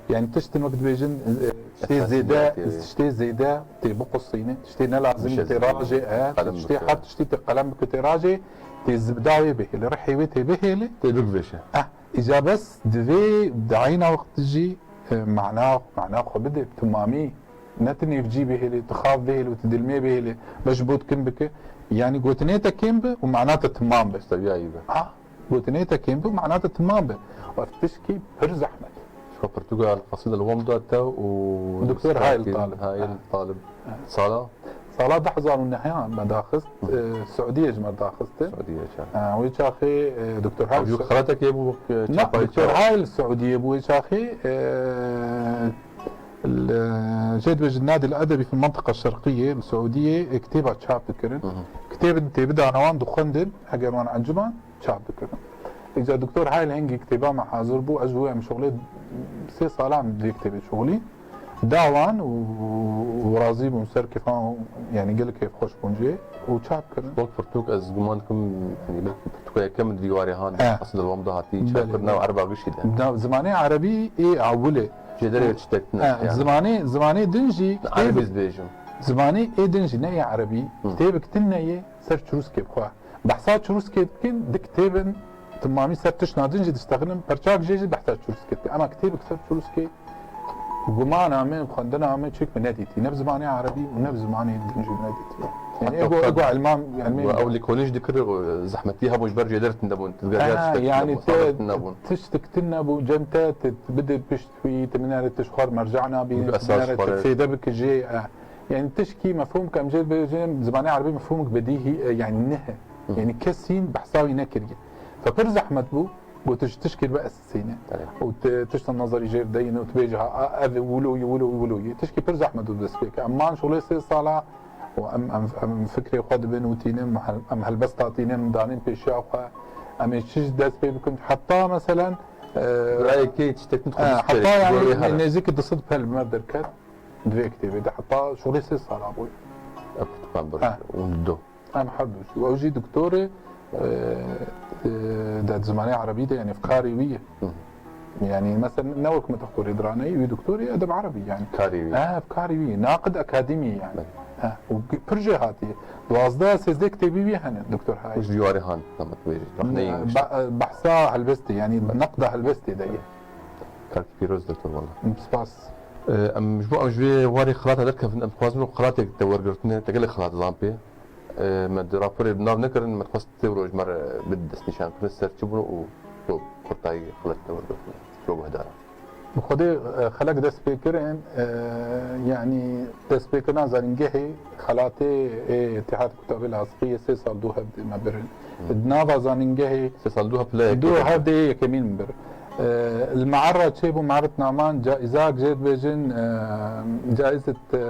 yanî tiştin wek dibêjin, e, tiştê zêde, tiştê zêde tê biqusîne, tiştê ne lazim tê rajê, e, tiştê her tiştê tê qelem bike tê rajê, tê zibda wê bihêle, rihê wê tê bihêle. Tê bigvêşe. Eh, îca bes divê di eyna wext jî e, mana, mana xwe bide, tu mamî, ne tu nêvcî bihêlî, tu xav bihêlî û tu dilmê bihêlî, be ji bo tu kin bike. Yanî gotinê te kêm be û mana te timam be. Seviyayî be. Ha, gotinê te kêm be û mana te timam be. Ev tişkî pir zehmet. Şo pirtûka El Qasîd El Wamda te û Doktor Hayil Talib. Hayil Talib. Sala? Sala du hezar û neh me daxist, e, Siûdiyê ji me daxistin. Siûdiyê, ça. E, wê çaxê, e, Doktor Hayil. Ev jî xelatekê bû, e, ne, çapayê Doktor Hayil Siûdiyê bû wê çaxê, e, li, jê dibêjin Nadî El Edebi fil Mentiqa Şerqiyê, li Siûdiyê, e, kitêba çap dikirin. Kitêbin tê bidana wan dixwendin, heger wan enciman, çap dikirin. Îca Doktor Hayil hingî kitêba me hazir bû, ez û em şixulê sê salan vê kitêbê şixulî. Da wan û, û razî bûn ser kêfan, yanî gelek kêfxweş bûn jê û çap kirin. Wek pirtûk ez guman dikim, yanî belkî pirtûka yekem di vî warê han, Eh. Aslında Wam da hatî çap Belê, kirin, nav belê. Ereba gişî de. Nav zimanê erebî ê ewilê. Jêderê çi tektin. Eh, yani. Zimanê, zimanê din jî, Erebî dibêjim. Zimanê ê din jî ne yê erebî, Hı. Kitêbek din ne yê ser çirûskê bi xwe. Behsa çirûskê dikin, di kitêbin timamî ser tiştna din jî diştexilin, perçak jê jî behsa çirûskê dikin. Ema kitêbek ser çirûskê gumana min, xwendina min çik min nedîtî. Ne bi zimanê erebî û ne bi zimanê din jî nedîtî. Yani ego, ego elman, yani ew lêkolîn jî dikir, zehmetî hebû ji ber jêder tinde bûn. Tizgeriya tiştek yani tinde bûn. Tiştek tinde bûn. Cem te, te bide pişt wî, te minare te ji xwe merca nabî, te minare te fêde bike jê. Yani tişkî mefhûm ke em jê dibêjin, zimanê erebî mefhûmek bedîhî, e, yani neh e. Yani kesîn behsa wî nekiriye. Fe pir zehmet bû, got tu ji tişkê ve esisîne. Û tu tişta nezerî jê deyine û tu bêje ha, a, ev wilo yî, wilo yî, wilo yî. Tişkî pir zehmet bû dest pê ke. Em man şolê sê sala û em, em, em fikrê xwe dibin û tînin, em hel-, em helbesta tînin, em danên pêşiya xwe. Em ê çi ji dest pê bikin. Heta meselen, e, Birayê kê tiştek nixwe e, dest heta pê, yani nêzîkî du sed pel bi me derket. Di vê kitêbê de heta şolê sê sala bûye. Ev pirtûkan bir Ha. û do. Em her du. Ew jî doktorê, e, e, de zimanê erebî de, yani karê wî ye. Hı. Yani mesela ne wek me te xorê diraneyî, wî doktorê edeb erebî yani. Karê wî. Ha, karê wî. Naqid akademî yani. Evet. Ha, û pir jê hatiye. Duwazdeh sêzdeh kitêbî wî hene, Doktor Hayî. Ji dîwarê han, demek wê jî. Rexneyî. Ba-, behsa helbestê, yani neqda helbestê de ye. Karkî pîroz doktor wala. Spas. Em ji bo em ji vê warê xelata derkevin, em dixwazin û xelatek te wergirtine, te gelek xelat zan pê. Me di raporê bi nav nekirin, me dixwest tê wilo ji me re bide destnîşankirin ser çi bûn û tu kurtayî xelet te wergirtine. Wilo guhdara. Bi xwedê, e, xelek dest pê kirin, e, yanî destpêkirina zanîngehê xelatê ê Îtîhad Kutabê Laziqiyê sê sal dû hevdê me birin. Di nava zanîngehê Sê sal dû hevdê yekemîn. Dû hevdê yekemîn min bir. E, li meerra çêbû, meerret naman, caîzak jê dibêjin, e, caîzet, e,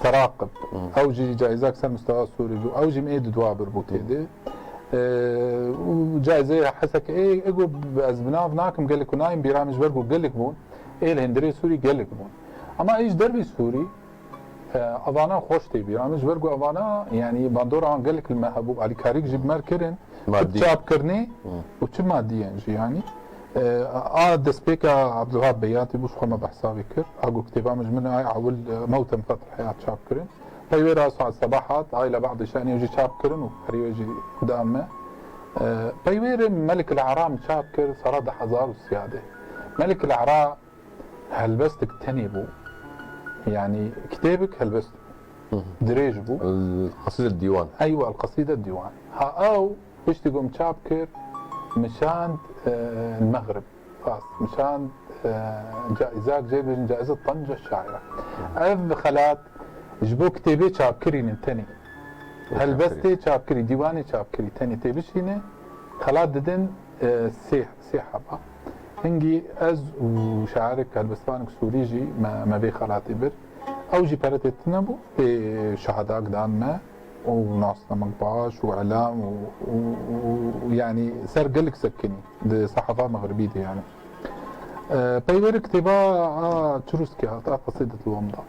Seraqib. Ew jî caîzak ser mustewa Sûrî bû. Ew jî min ê di dua bir bû tê de. E, û caîzeyê hesek ê, ê got, ez bi nav nakim gelek ku nayên bîra min ji ber ku gelek bûn. Ê li hundirê Sûrî gelek bûn. Ama ê ji dervî Sûrî, e, evana xweş tê bîra min ji ber ku evana, yanî bandora wan gelek li me hebû, alîkarîk jî bi me kirin, çi çapkirinê û çi madiyen jî yanî. E, a destpêka Abdulwahab Beyatî bû, ji xwe me behsa wî kir. A ku kitêba min ji min ay ewil, e, Mewtem Fetrihê hat çap kirin. Pey wê re Suad Sebah hat, Aile Ba'dî Şanî jî çap kirin û herî wê jî dan me. E, pey wê re Melik El Ara min çap kir, sala du hezar û siyadê. Melik El Ara helbestik tenê bû. Yani kitêbik helbest Hı hı. dirêj bû. El Qasîde Dîwan. Eywa, El Qasîde Dîwan. Ha ew piştî ku min çap kir, min şand, e, Mexrib. Fas. Min şand, e, caîzak jê bêjin, caîze Tanca şaira. Ev xelat ji bo kitêbê çapkirî ne tenê. Helbestê çapkirî, dîwanê çapkirî tenê tê bişîne. Xelat didin, e, sê, sê heba. Hingî ez û şairek helbestvanek Sûrî jî me, me vê xelatê bir. Ew jî pere tê tune bû, pê şehadak dan me û nasnamek baş û îlam û, û, û, û, yanî ser gelek sekinî di sehefa mexribî de yanî. E, peyvêrê kitêba a Çirûskê hat, a Qasîdet Lom da.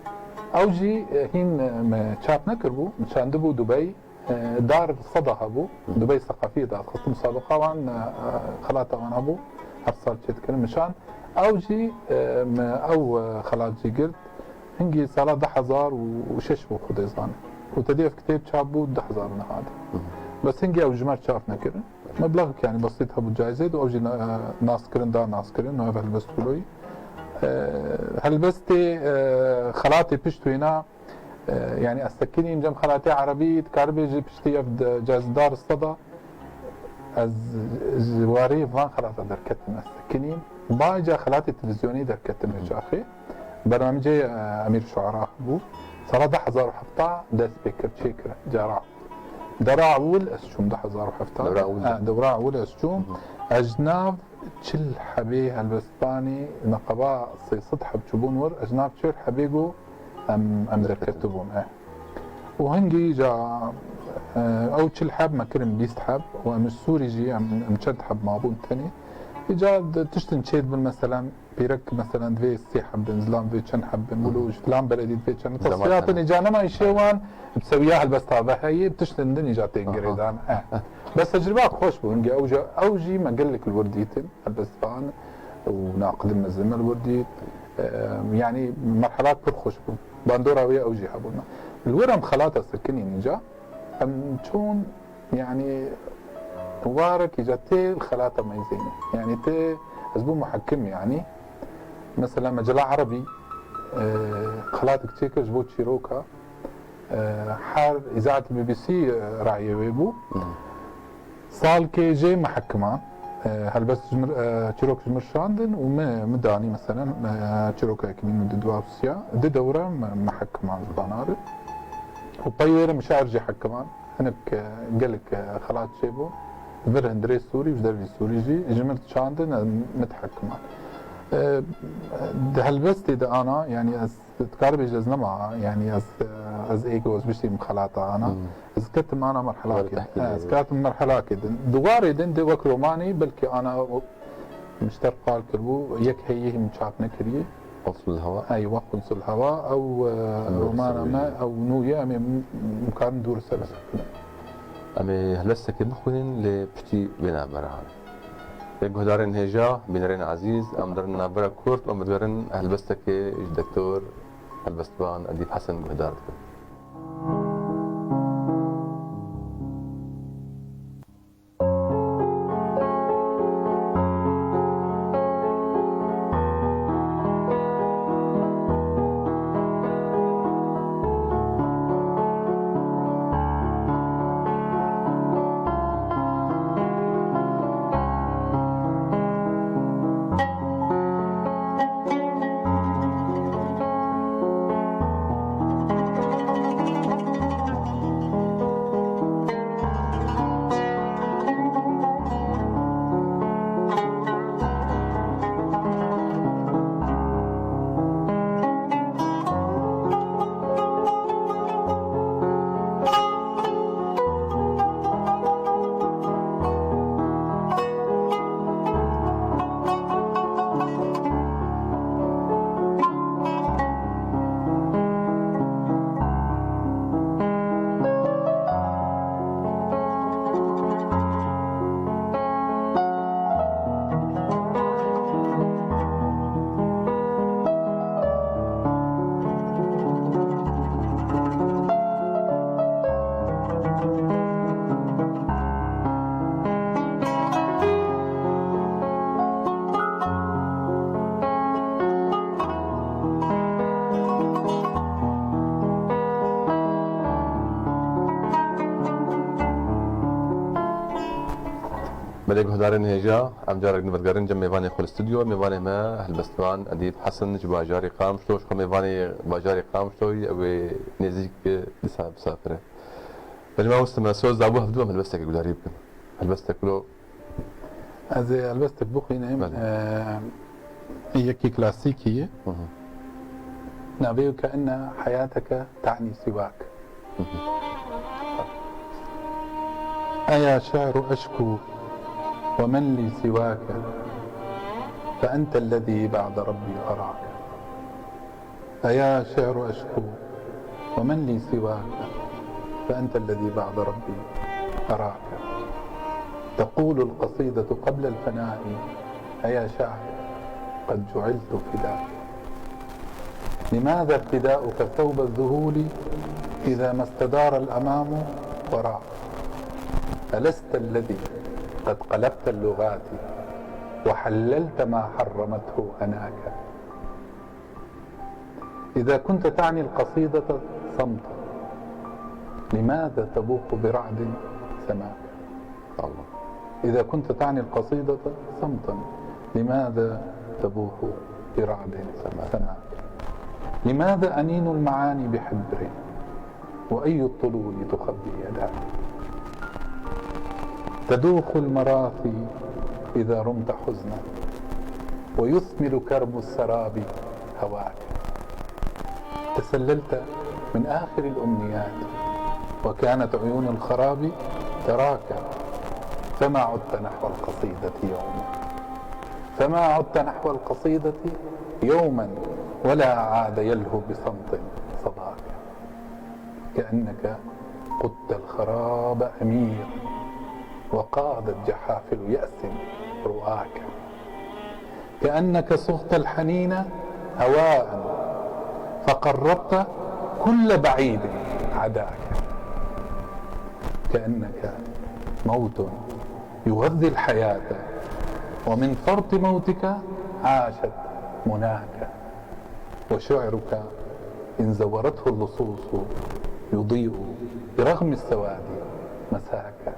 Ew jî, e, hîn, e, me çap nekiribû, me çandibû Dubey, e, Dar Seda hebû, Dubey Seqafiyê de xist musabeqa wan, e, e, xelata wan hebû, her sal çêdikirin nişan. Ew jî, e, me ew, e, xelat jî girt. Hingî sala du hezar û şeş bû Xwedê zane. Û tedî ev kitêb çap bû du hezar û neh de. Bes hingî ew ji me re çap nekirin. Meblexek yani besît hebû cayizê de ew jî, e, naskirin da naskirin, ev helbest wilo ye. E, helbestê, e, xelatê pişt wêna, e, yani ez sekinîm cem xelatê erebî, dikaribê ji piştî ev de cayizedar Seda, ez ji warê van xelata derketim, ez sekinîm. Ba ca xelatê televîzyonî derketim li çaxê. Bernamecê, e, Emîr Şuara bû. Sala du hezar û heft dest pê kir, çê kir, cara. Dewra ewil ez çûm du hezar û heft. Dewra ewil. Ha, dewra ewil ez çûm. Hı hı. Ez ji nav çil hebê helbestvanê neqeba sê sed heb çûbûn wir, ez ji nav çil hebê go em, em derketibûn. Eh. Û hingî ca, e, ew çil heb me kirin bîst heb û em ji Sûrî jî em, em çend heb mabûn tenê. Îca di tiştin çê dibin, meselen, pîrek, meselen, divê sê heb bin, zilam divê çend heb bin, wilo ji filan beledî divê çend. Tasfiyatin îca nema îşê wan, bi sewiya helbesta ve heye, bi tiştin din îca tên girêdan. Eh. Bes tecrüba xweş bû, hingî ew jî, ew jî me gelek li wir dîtin, helbestvan û naqidin mezin me li wir dît. E, yanî merhelak pir xweş bû. Bandora wê ew jî hebûn. Li wir em xelata sekinîn îca. Em çûn, yanî, warek îca tê xelata me zêne. Yanî tê, ez bû muhekim, yanî. Mesela Mecela Erebî, e, xelatek çêkir ji bo çîroka, e, her îzaet B B C, e, rayê wê bû. Salkê jê me hekiman, e, helbest ji mir, e, çîrok ji mir şandin û me, me danî, meselen, e, çîroka yekemîn û di dua û siya, di dewre me, me hekiman ji banar. Û pey wê re me şair jî hekiman. Hinek, e, gelek, e, xelat çêbû. Vir hundirê Sûrî û ji dervî Sûrî jî ji mir çandin, e, me dihekiman. E, di helbestê de ana, yanî ez Dikaribê ji ez nema, yanî ez, ez ê ku ez biştîm xelata ana. Hmm. Ez ketim ana merhelakê. Were tehlîl. He, ez ketim merhelakê din. Di warê din de wek romanê, belkî ana o, mişter qal kiribû, yek heyî him çap nekiriye. Qunsul Hewa. Hey, wek Qunsul Hewa, ew, e, romana me, ew nû ye, em ê m-, m-, karin dûr ser. Em ê helbestekê bixwînin, lê piştî wê navbera. Ê guhdarên hêja, bînerên ezîz, em dirin navbera kurt û em digerin helbestekê ji doktor helbestvan Edîb Hesen guhdar dikin. Lê guhdarên hêja, em carek din vegerin cem mêvanê xwe li stûdyo. Mêvanê me helbestvan Edîb Hesen ji bajarê Qamişlo, ji xwe mêvanê bajarê Qamişloyî, ew ê nêzîk dîsa bisafir e. Belê mamoste me soz dabû hevdû em helbestekê guhdarî bikin. Helbestek lo. Ez ê helbestek bixwînim. Belê. Eee, yekî klasîkî ye. Hı hı. Navê wî Keenne heyateke te'nî sîwak. Hı hı. أيا شعر أشكو ومن لي سواك، فأنت الذي بعد ربي أراك. أيا شعر أشكو ومن لي سواك، فأنت الذي بعد ربي أراك. تقول القصيدة قبل الفناء: أيا شاعر، قد جعلت فداك. لماذا ارتداؤك ثوب الذهول إذا ما استدار الأمام وراك؟ ألست الذي قد قلبت اللغات وحللت ما حرمته هناك؟ إذا كنت تعني القصيدة صمتا، لماذا تبوح برعد سماك؟ الله. إذا كنت تعني القصيدة صمتا، لماذا تبوح برعد سماك؟ سماك؟ لماذا أنين المعاني بحبر، وأي الطلول تخبي يداك؟ تدوخ المراثي إذا رمت حزنا، ويثمل كرم السراب هواك. تسللت من آخر الأمنيات، وكانت عيون الخراب تراك، فما عدت نحو القصيدة يوما، فما عدت نحو القصيدة يوما، ولا عاد يلهو بصمت صداك. كأنك قدت الخراب أميرا، وقادت جحافل يأس رؤاك. كأنك صغت الحنين هواء، فقربت كل بعيد عداك. كأنك موت يغذي الحياة، ومن فرط موتك عاشت مناك. وشعرك إن زورته اللصوص يضيء برغم السواد مساك.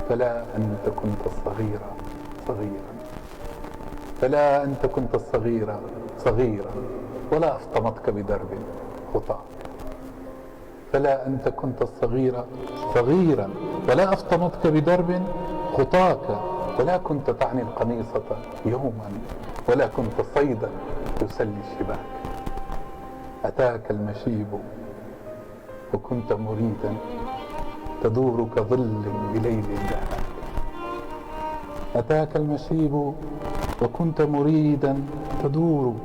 فلا أنت كنت الصغير صغيرا، فلا أنت كنت الصغير صغيرا، ولا أفطمتك بدرب خطاك. فلا أنت كنت الصغير صغيرا، ولا أفطمتك بدرب خطاك، ولا كنت تعني القميصة يوما، ولا كنت صيدا تسلي الشباك. أتاك المشيب وكنت مريدا، تدور كظل بليل دهاك. أتاك المشيب وكنت مريدا، تدور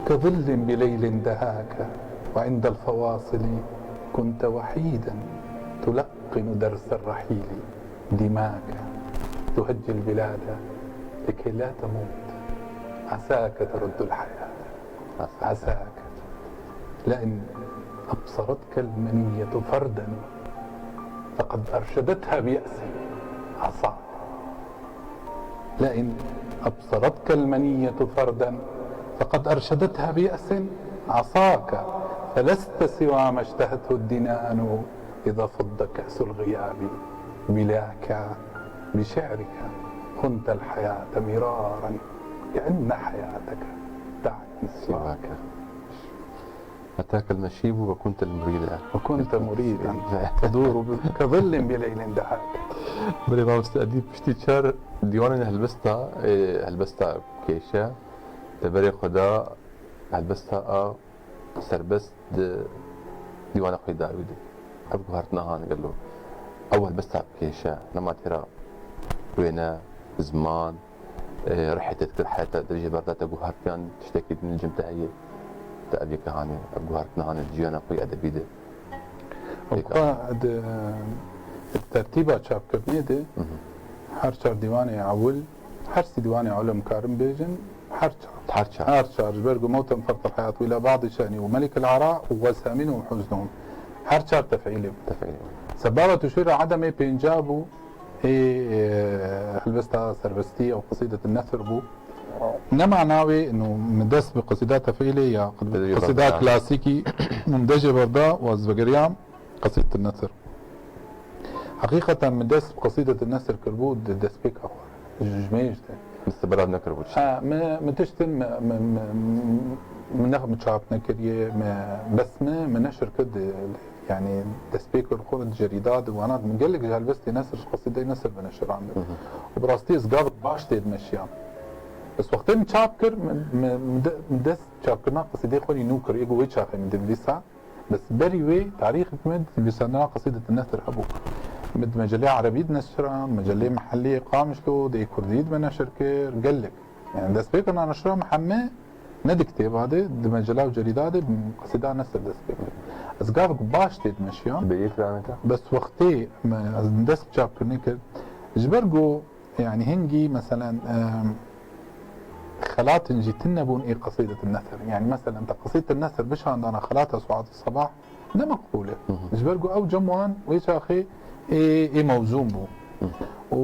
كظل بليل دهاك، وعند الفواصل كنت وحيدا، تلقن درس الرحيل دماك، تهجي البلاد لكي لا تموت، عساك ترد الحياة. عساك. لئن أبصرتك المنية فردا، فقد أرشدتها بيأس عصاك. لئن أبصرتك المنية فردا، فقد أرشدتها بيأس عصاك، فلست سوى ما اشتهته الدنان إذا فض كأس الغياب بلاك. بشعرك خنت الحياة مرارا، كأن حياتك تعني سواك. أتاك المشيب وكنت المريد. وكنت مريدا. تدور ب-، كظل بليل دهاك. Belê mamoste Edîb, piştî çar dîwanên helbesta, ê, helbesta kêşe, te berê xwe da helbesta a serbest di dîwana xwe dawî de. Ev guhertina han gelo. Ew helbesta kêşe, nema têra wêne, ziman, e, rihê te dikir, heyata dirêjê berda te guhertiyan, tiştekî din li cem te heye, te ev yeke hanê, ev guhertina hanê di jiyana xwe yê edebî de. Ewka di, di tertîba çapkirinê de, Hı hı. her çar dîwanê ewil, her sî dîwanê ewil em karin bêjin, her çar. Her çar. Her çar, ji ber ku موتا فرط الحياة وإلى بعض شأني وملك العراء وسامن وحزنهم. Her çar tefîlê bû. Tefîlê bû. Sebaba tu şûra Edemê pênca bû, ê, e, helbesta serbestî ew qesîdet nesir bû. Nema navê, inu min dest bi qesîda tefîlê ya Dejê qesîda berda. Klasîkî min dejê berda û ez vegeriyam qesîdet nesir. Heqîqeten min dest bi qesîdetê nesir kiribû di destpêka xwe. Ji, ji me jî de. Min siberat nekiribû tiştê. Ha, min, min tiştin, min, min, min, min nex-, min çap nekiriye, min, bes min, min neşir kir di, di, yanî destpêkê xwe di cerîda, di wana, min gelek ji helbestê nesir, ji qesîdeyê nesir veneşirandin. Hı hı. Û bi rastî ez gavek baş tê dimeşiyam. Bes wextê min çap kir, min, min, min de-, min dest çapkirina qesîdeyê xwe jî nû kir, ê ku wê çaxê min dinivîsa. Bes berî wê tarîxek me nivîsandina qesîdetê nesir hebû. Me di mecelê erebî dineşiran, mecelê mehellî yê Qamişlo, di yê kurdî de me neşir kir, gelek. Yani destpêkirina neşira me heme ne di kitêba de, di mecela û cerîda de qesîda nesir dest pê kir. Ez gavek baş tê dimeşiyam. Bêyî filaneka? Bes wextê me, ez dest çapkirinê kir. Ji ber ku Yani hingî, meselen, em, xelatin jî tune bûn ê qesîdetin nesir. Yani, meselen, te qesîdetin nesir bişandana xelata Suat Sebah ne meqbûl e. Hı hı. Ji ber ku ew cem wan wê çaxê ê, ê mewzûn bû. Hı. Û,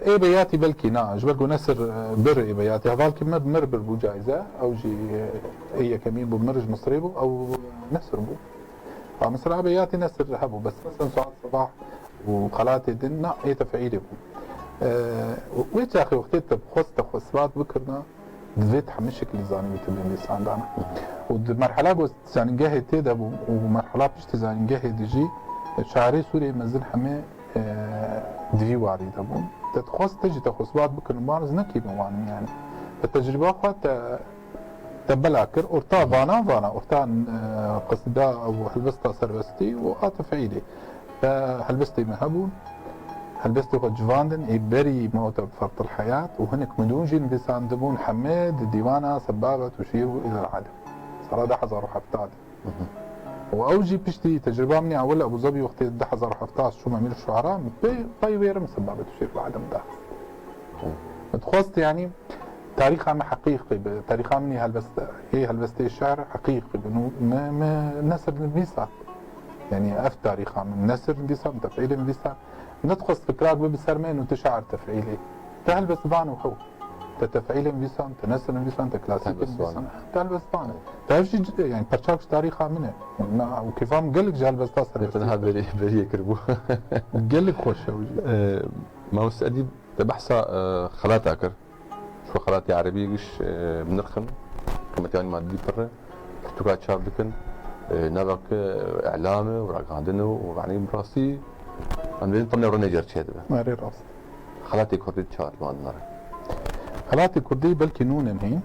e, ê beyatî belkî na, ji ber ku nesir, e, bir ê beyatî. Hevalkî me bi mir bir bû caize, ew jî, e, ê yekemîn bû, mir ji Misrê bû, ew nesir bû. Ha, mesela beyatî nesir hebû, bes mesela Suat Sebah û xelatê din, na, ê tefîlê bû. E, wê çaxê wextê te xwest te xwe isbat bikirina, divê te hemî şekilî zanîbî tu bê nivîsandana. Û di merhela ku zanîngehê tê de bû û merhela piştî zanîngehê de jî, e, şairê Sûriyê mezin hemê, e, di vî warî de bûn. Te dixwest te jî te xwe isbat bikirin, wan ez nekî bi wan im yani. Te tecrîba xwe te Te bela kir, orta vana, vana, orta, e, qesîda û helbesta serbestî û a tefîlê. Te helbestê me hebûn, helbestê xwe civandin, ê berî mewte bi Fertil Heyat û hinek min dûn jî nivîsandibûn, heme di dîwana Sebabet û Şîr û Îlal Alem. Sala du hezar û hevdeh de. Hı hı. Û ew jî piştî tecrîba min ya ewil Ebû Zebî wextê du hezar û hevdeh çûme Mîr Şuara, pê, pey wê re min Sebabet û Şîr û Alem da. Hı. Min dixwest, yanî, tarîxa min heqîqî be, tarîxa min ê helbest-, ê helbestê şer heqîqî be. Nû me, me nesir nivîsa. Yanî ev tarîxa min, nesir nivîsa, min tefîlê nivîsa. Min nedixwest fikrak bibe ser me, nû tu şair tefîlê. Te helbestvan û hew. Te tefîlê nivîsan, te nesir nivîsan, te klasîk nivîsan. Te helbestvan. Te ev jî, yanî perçak ji tarîxa min e. Na, û kêfa min gelek ji helbesta serbestî. Te niha berî, beriyê kiribû. Gelek xweş e ew jî. E, Mamoste Edîb, te behsa, e, xelata kir. Ji xelatê erebî giş, e, bi nirx in, qîmetiya wan madî pir e, pirtûka çap dikin, e, navek, e, îlam e û ragihandin e û, yanî, bi rastî, em dibêjin temnê rûnê gerçê dibe. Erê rast. Xelatê kurdî çawa dibandin re? Xelatê kurdî belkî nû ne hîn.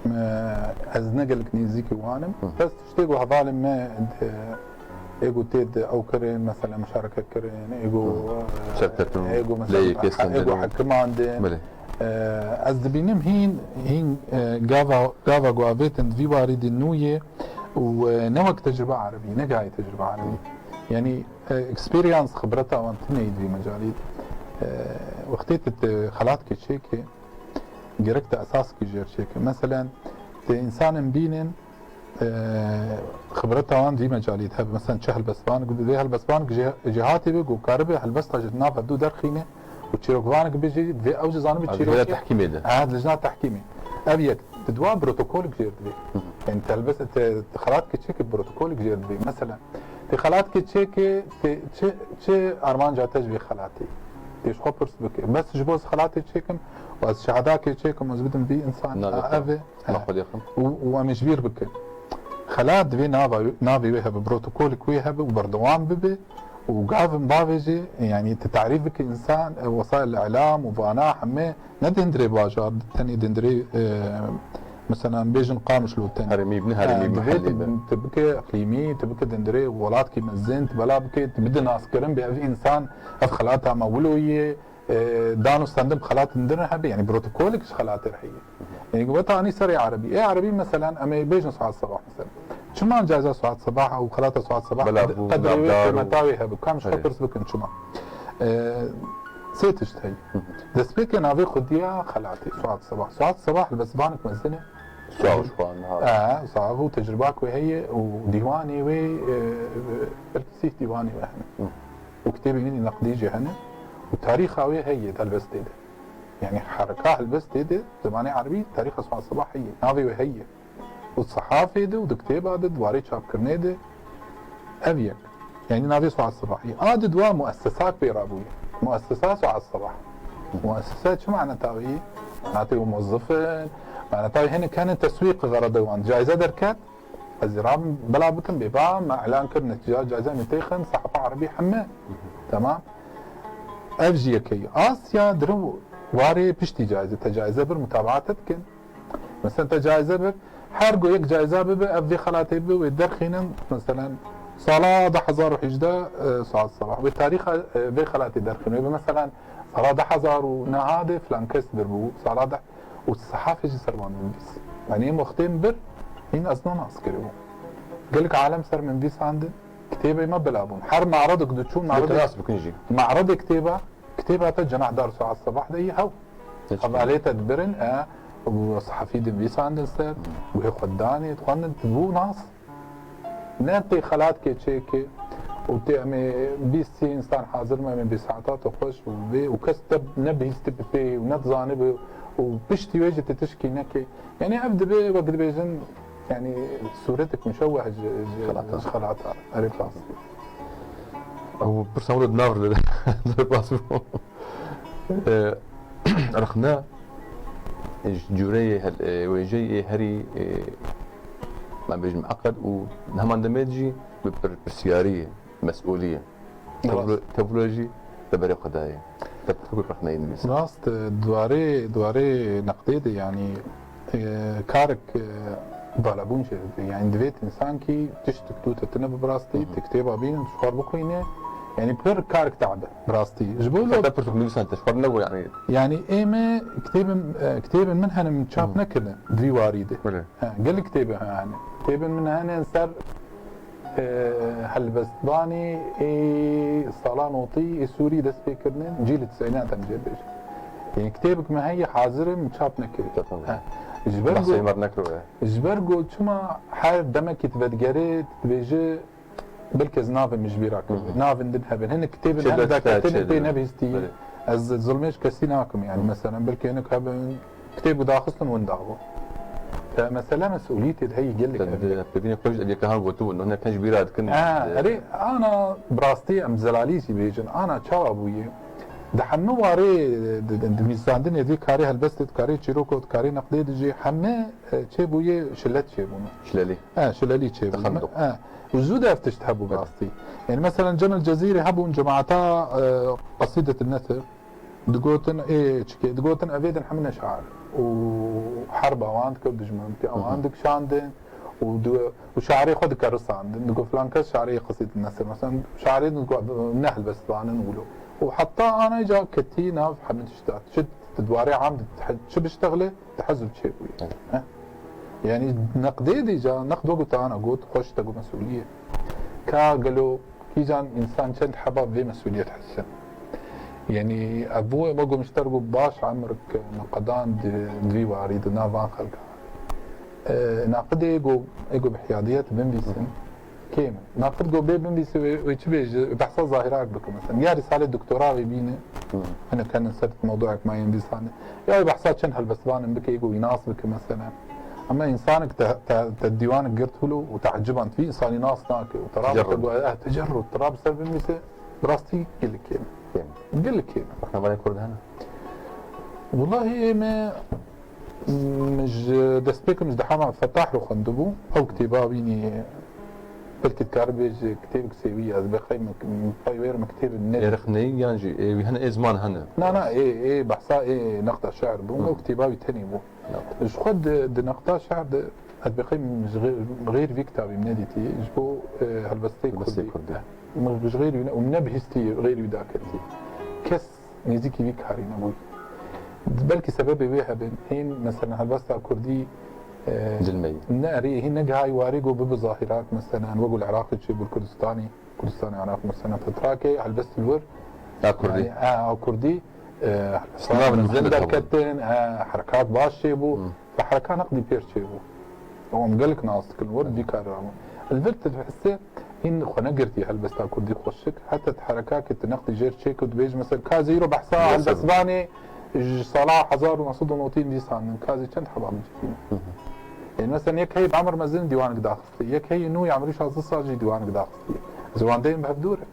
Me, ez ne gelek nêzîkî wan im. Hı. Bes tiştê ku hevalên me di Ê ku tê di ew kirin, mesela muşareket kirin, ê ku, Hı. Serketin, ê ku mesela leyê kesin ê ku derin. Hekimandin. Belê. E, ez dibînim hîn, hîn, e, gava, gava ku avêtin di vî warî de nû ye û, e, ne wek tecrübe erebî, ne gayê tecrübe erebî. Hı. Yanî, e, experience, xibreta wan tune ye di vî mecalî de. E, wextê tu, tu xelat ke çêke, gerek te esas ki jêr çêke. Mesela, tu insanin bînin, e, xibreta wan vî mecalî de hebe. Mesela çi helbestvanek, vê helbestvanek jê-, jêhatê be ku karibe helbesta ji nav hevdû derxîne û çîrokvanek be jî divê ew jî zanibe çîrokê. Lijna tehkîmê de. Ha, lijna tehkîmê. Ev yek. Di dua protokolek jêr divê. Hı hı. Yani te helbest, te xelat ki çêke protokolek jêr divê. Mesela, te xelat ki çêke, te çi, çi armanca te ji vê xelatê? Tê ji xwe pirs bike. Bes ji bo ez xelatê çêkim û ez şehadakê çêkim û ez bidim vî insan. Navê xwe. Ev e. Navê xwe dêxim. Û, û em ê ji bîr bikin. Xelat divê nava, navê wê hebe, protokolek wê hebe û berdewam bibe û gavin bavê jî, yanî tu tarîf bike însan, e, wesail îlam û vana heme ne di hundirê bajar, tenê di hundirê, e, mesela bêjin Qamişlo tenê. Herêmî, ne herêmî, e, divê mehellî tu, be. Tu bike iqlîmî, tu bike di hundirê welatkî mezin, tu bela bike, tu bide naskirin bê ev însan, ev xelata me wilo ye, e, dan û stendin bi xelatin din re hebe, yanî protokolek ji xelatê re heye. Yanî weta anî serê erebî. Ê erebî, meselen, em ê bêjin Suat Sebah, meselen. Çima caiza Suat Sebah û xelata Suat Sebah qed-, qedrê wê, qîmeta wê hebe? Kam ji xwe pirs bikin çima? E, sê tişt heye. Destpêkê navê xwediya xelatê Suat Sebah. Suat Sebah helbestvanek mezin e. Sax û ji xwe niha. E, sax û tecrüba ku heye û dîwanê wê, e, belkî sîh dîwanê wê hene. Hı. Û kitêbê wî neqdî jî hene û tarîxa wê heye di helbestê de. Yanî hereka helbestê de, zemanê erebî tarîxa Suat Sebah heye. Navê wê heye. Û sehafê de û di kitêba de, di warê çapkirinê de ev yek. Yani navê Suat Sibahî. A di dua muessesak pê rabûye. Muessesa Suat Sibah. Muessese çi maneta wî? Maneta wî muwezzif in. Maneta wî hinek hene teswîq xerede wan. Cayze derket. Ez ê rabim bila bikim bê ba me elan kir netîca cayze me têxin, sahapa erebî heme. Tamam. Ev jî yekeyî. Asya dirin warê piştî cayze, te cayze bir mutabaat dikin. Mesela te cayze bir, her go yek cayze bibe, ev vê xelatê bibe, wê derxînin, mesela, sala du hezar û hejdeh, e, Suat Sibah. Wê tarîxa, e, vê xelatê derxînin. Wê, mesela, sala du hezar û nehadê filan kes bir bû, sala de, û sehafê jî ser wan binivîs. Yani, em wextê em bir, hîn ez nanas kiribû. Gelek alem ser min vîsandin, kitêbê me bila bûn. Her maredek diçû, Lê te maredek, nas bikin jî. Maredê kitêba, kitêba te cenahdar Suat Sibah de yî hew. Hiç. Hevalê te dibirin, e, û sehafî dinivîsandin ser, û hê xwe danê, dixwendin, tu bû nas. Ne tê xelat kê çêkê, û tê em ê bîst sî însan hazir me, em ê bê saeta te xweş û vê, û kes te nebihîstî bi pê, û nedizanibi, û piştî wê jî tu tişkî nekê. Yani ev dibe, wek dibêjin, yani sûretek muşewweh ji, ji, Xelata. Ji xelata. Erê, rast. Ew pirsa min di nav de, derbas bû. E, rexne, ji cûreyê hel-, e, wêjeyê herî, e, em bêjin eqed û heman demê jî bi pir-, pirsiyarî, mesûlî. Rast. Tevlo-, tevlo jî li berê xwe dayê. Te pirtûkek rexneyî nivîsand. Rast, e, di warê, di warê neqdê de, yanî, e, karek, e, balabûn jê dide. Yanî divêt însankî tiştek dû te tune bi rastî, Hı hı. Te kitêba bînin, tu xwar bixwîne. Yanî pir karek tabe bi rastî. Ji bo Te, lo- te pirtûk nivîsand, te xwar nebû, yanî. Yanî ê me kitêbin, e, kitêbin min hene min çap Hı. nekirine di vî warî de. Belê. He, gelek kitêbin hene. Kitêbin min hene ser e, helbestvanê ê sala notî ê Sûrî dest pê kirine, cîl tisînan em jê bêjin. Yanî kitêbek me heye hazir e, min çap nekirî. Çap nekirî. He. Ji ber Behsê ku, me nekiro ye. Ji ber ku çima her demekî tu vedigerê, tu dibêjî, belkî ez navê min ji bîra kiribe. Hı hı. Navên din hebin. Hinek kitêbin Çê hem dest daketin, çê pê dibin. Nebihîstî. Belê. Ez zilmê ji kesî nakim, yani, Hı. Mesela, belkî hinek hebin, kitêb daxistin winda bû. Te mesele mesûlîtê de heyî gelek Te ev. Di pêvînê xwe ji Elî Kahan gotibû, hûn hûn ji bîra dikin. Ha, De- erê, ana bi rastî em zelalî jî bêjin, ana çawa bûye? Di hemû warê di, di, di nivîsandinê vê karê helbestê, di karê çîroko, di karê neqdê de jî hemû, e, çê bûye şilet çê bûne. Şilelî. He, şilelî çê bûne. Texenduk. He. Û zû de ev tişt hebû bi Evet. rastî. Yani, mesela, Cem El Cezîrî hebûn cemaeta, e, Qesîdet El Nesr. Digotin, ê, çike, digotin, evê din hemine şair. Û herba wan dikir, dijmintiya wan Hı hı. dikişandin. Û di-, û şairê xwe dikerisandin. Digot, filan kes şairê Qesîdet El Nesr. Mesela, şairê din digot, ne helbestvanin wilo. Û heta ana îca ketî nav hemine tişta. Çi di dwarê am di, çi biştexile, Te hezû çê bûye. Evet. He? Yani neqdê dî ca, neqd wekî te ana got, xweş te got mesûliyê. Ka gelo kîjan însan çend heba vê mesûliyet hisse? Yani ev bû, me got, ji te re got baş emrik me qedan di, di vî warî di nav van xelka. E, naqidê ê got, ê got bi hiyadiyet binivîsin. Kêm in. Naqid got bê binivîse wê, wê çi bêje, behsa zahirak bike mesela. Ya rîsalê doktora wê bîne, Hı. hinek henin ser mewduek me yên dîsanê. Ya wê behsa çend helbestvanin bike, ê got wî nas bike mesela. Ama însanek te, te, te dîwanek girt hûlo û te eciban, tu vî însanî nas nake û te rabe Tecerrud. te got, eh, tecerrud, te rabe ser binivîse, bi rastî gelek kêm in. Kêm. Gelek kêm in. Rexnevanên Kurd hene? Wellahî ê me Min ji destpêkim ji Dehama Fetah re xwendibû. Ew kitêba bînî, belkî dikare bêje kitêbek sêwî ye. Ez bêxey min, pey wê re min kitêbin ne. Ê rexneyî yan jî ê wî hene, ê ziman hene? Na, na, ê, ê behsa ê neqda şe'ir bû. Hı. Ew kitêba wî tenê bû. Hı. Ji xwe di, di neqda şe'ir de ez bêxey min ji xê-, xêr vî kitabî min nedîtî. Ji bo, e, helbestê Helbestê kurdî. Kurdî. Min ji xêr wî ne, û min nebihîstî xêr wî daketî. Kes nêzîkî vî karî nebûyî. Belkî sebebê wê hebin. Hîn, mesela, helbesta kurdî, e, Dilmeyî. Ne, erê, hîn negihayî warê ku bibe zahirak, mesela, wek li Iraqê çêbû, li Kurdistanê, Kurdistanê Iraq, mesela, fetrakê helbest li wir. A kurdî. Yani, a, a kurdî, e, Navin zin muhtelif hebûn. Derketin, e, herekat baş çêbû. Hı. Bi hereka neqdî pêr çêbû. Ew em gelek nas dikin, wir vî karî rabûn. Li vir tu dihise hîn xwe negirtî helbesta kurdî xweşik, heta tu herekakê tu neqdî jêr çêkir, dibêjî, mesela, ka zî îro behsa Yes, helbestvanê ji sala hezar û neh sed û notî dîsandin, ka zî çend heba min çêkî. Hı hı. Ê, mesela, yek heyî bi emir mezin dîwanek daxistî, yek heyî nû ya emirî şazdeh sal jî dîwanek daxistî. Ziwandeyên bi hev dûr e.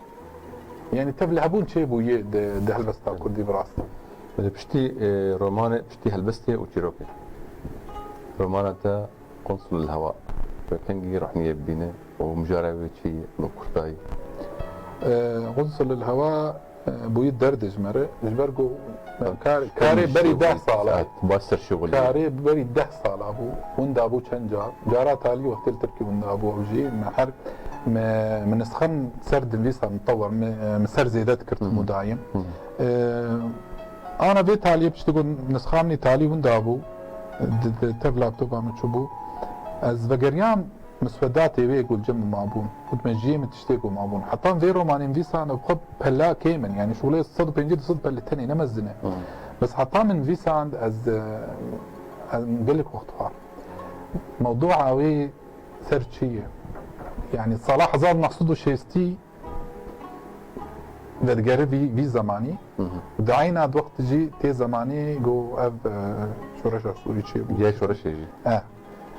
Yanî tev li hebûn çêbûye di, di helbesta kurdî bi rastî. Belê, piştî, e, romanê, piştî helbestê û çîrokê. Romana te Qunsul el Hewa. Wê kengî rohniyê bibîne û mijara wê çi ye, li kurtayî? E, Qunsul el Hewa, e, bûyî derdê ji me re. Ji ber ku me kar-, karê berî deh sala. Baş ser şixulî. Karê berî deh sala bû. Winda bû çend car. Cara talî wextê li Tirkî winda bû ew jî. Me her, me, me nisxan ser dinvîsa mitewir, me, me ser zêde dikir, hı hı, mudayim. Hı hı. E, ana vê taliyê piştî ku nisxa min îtalî winda bû, di, di tev laptopa min çûbû. Ez vegeriyam miswedatê wê ku li cem min mabûn. Got me jiyê min tiştê ku mabûn. Heta vê romanê nivîsan ev xwe pela kêm in. Yanî şûlê sed û pêncî du sed pellê tenê ne mezin e. Hı. Bes heta min nivîsand ez, e, ez gelek wext xwar. Mewdûa wê ser çi ye? Yanî sala hezar neh sed û şêstî vedigere vî, vî zemanî. Hı hı. Û di eyna di wext jî tê zemanî ku ev, e, şoreşa Sûrî çêbû. Yê şoreşê jî. E,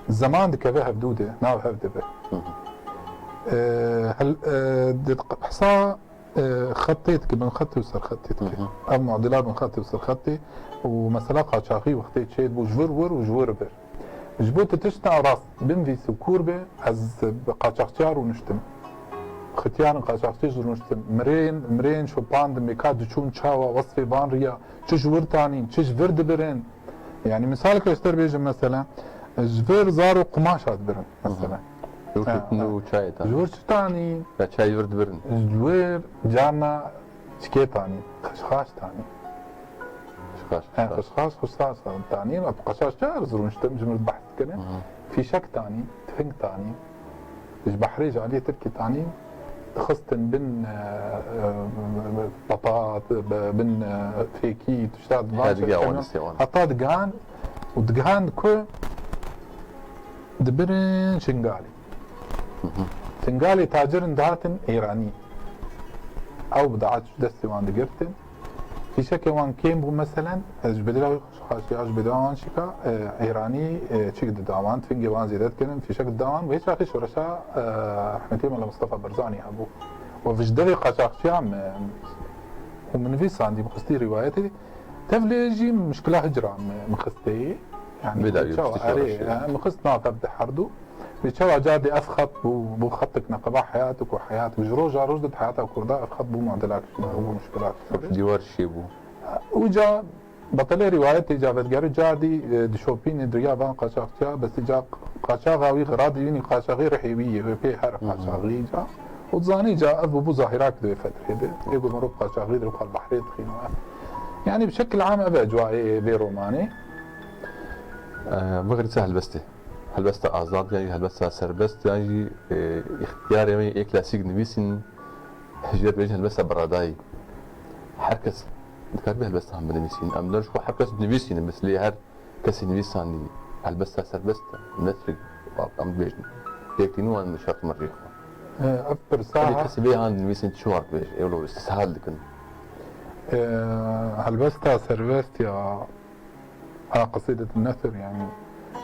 zeman dikeve hevdû de, nav hev dibe. Hı hı. E, hel-, e, di hisa, e, xetê dike, bin xetê û ser xetê dike. Hı hı. Ev muadila bin xetê û ser xetê û mesela qaçaxî wextê çêbû ji vir wir û ji wir vir. Ji bo tu tişta rast binivîsî û kûr be, ez bi qaçaxçiya rûniştim. Xitiyarin qaçaxçî ji rûniştim. Mirên, mirên şopandim, mêka diçûn çawa, wesfê van riya, çi ji wir tanîn, çi ji vir dibirin. Yanî misaleke ji te bêjim mesela, ji vir zar û qumaşa dibirin mesela. Hı hı. Ji wir, ha, çi tanîn? Ji wir çi tanîn? Ya çay ji vir dibirin. Ji wir carna çikê tanîn, xişxaş tanîn. Xişxaş, he, xişxaş. Xişxaş, xişxaş tanî. Em qaçaxçiya rûniştim, ji mir behs dikine. Hı hı. Fîşek tanî, tufeng tanî. Ji behrê ji aliyê Tirkî tanî. Dixistin bin, e, e, papat, be-, bin, e, fêkî, tişta divan. Heta digihan û digihan ku dibirin Şingalê. Hı hı. Şingalê tacirin dihatin Îranî. Ew bidaet ji destê wan digirtin. Fîşekê wan kêm bû, meselen, ez ji bedira wî xweşxaşî ya ji bedira wan şika, e, Îranî, e, çik dida wan, tufingê wan zêde dikirin, fîşek dida wan, wê çaxî şoreşa, e, rehmetî Mela Mistefa Barzanî hebû. Û vij devê qaçaxçiya me, û min nivîsandî, min xistî rîwayetê, tevlê jî mişkila hicra me, min xistê, yani, vê dawî çawa, piştî erê, şoreşê, e, min xist nav hev di herdu. Vê çawa cadê ev xet bû, bû xetik neqeba heyatik û heyatik. Ji roja roj de di heyata Kurda ev xet bû muadilat, bû muşkilat. Dîwar şê bû. Û ca betelê rîwayetê ca vedgerî cadî, e, dişopînê di riya van qaçaxçiya, bes ca qaçaxa wî, xira diyînî qaçaxî rihê wî yê, wê pê her, hı hı, qaçaxî ca. Û zanî ca ev bû, bû zahirak di wê fetrê de. Ê ku mirov qaçaxî di xwe behrê dixîne. Yani bi şekil am ev e ecwayê vê romanê. E, bixirî se helbestê. Helbesta azad, yan jî helbesta serbest, yan jî, e, îxtiyarê me yê klasîk nivîsîn, ji dibêjin helbesta biradayî. Her kes dikare vê helbestan binivîsîn. Em ne ji xwe her kes dinivîsînin, mislê her kesî nivîsandî helbesta serbest e. Nesrê, em dibêjin. Pêktînin wan şert mirî xwe. E, ev pirsa her ha- kesî vê han dinivîsîn çi wan dibêje? Ewlo îstîshal dikin. E, helbesta serbest ya A qisê de tu netir, yani.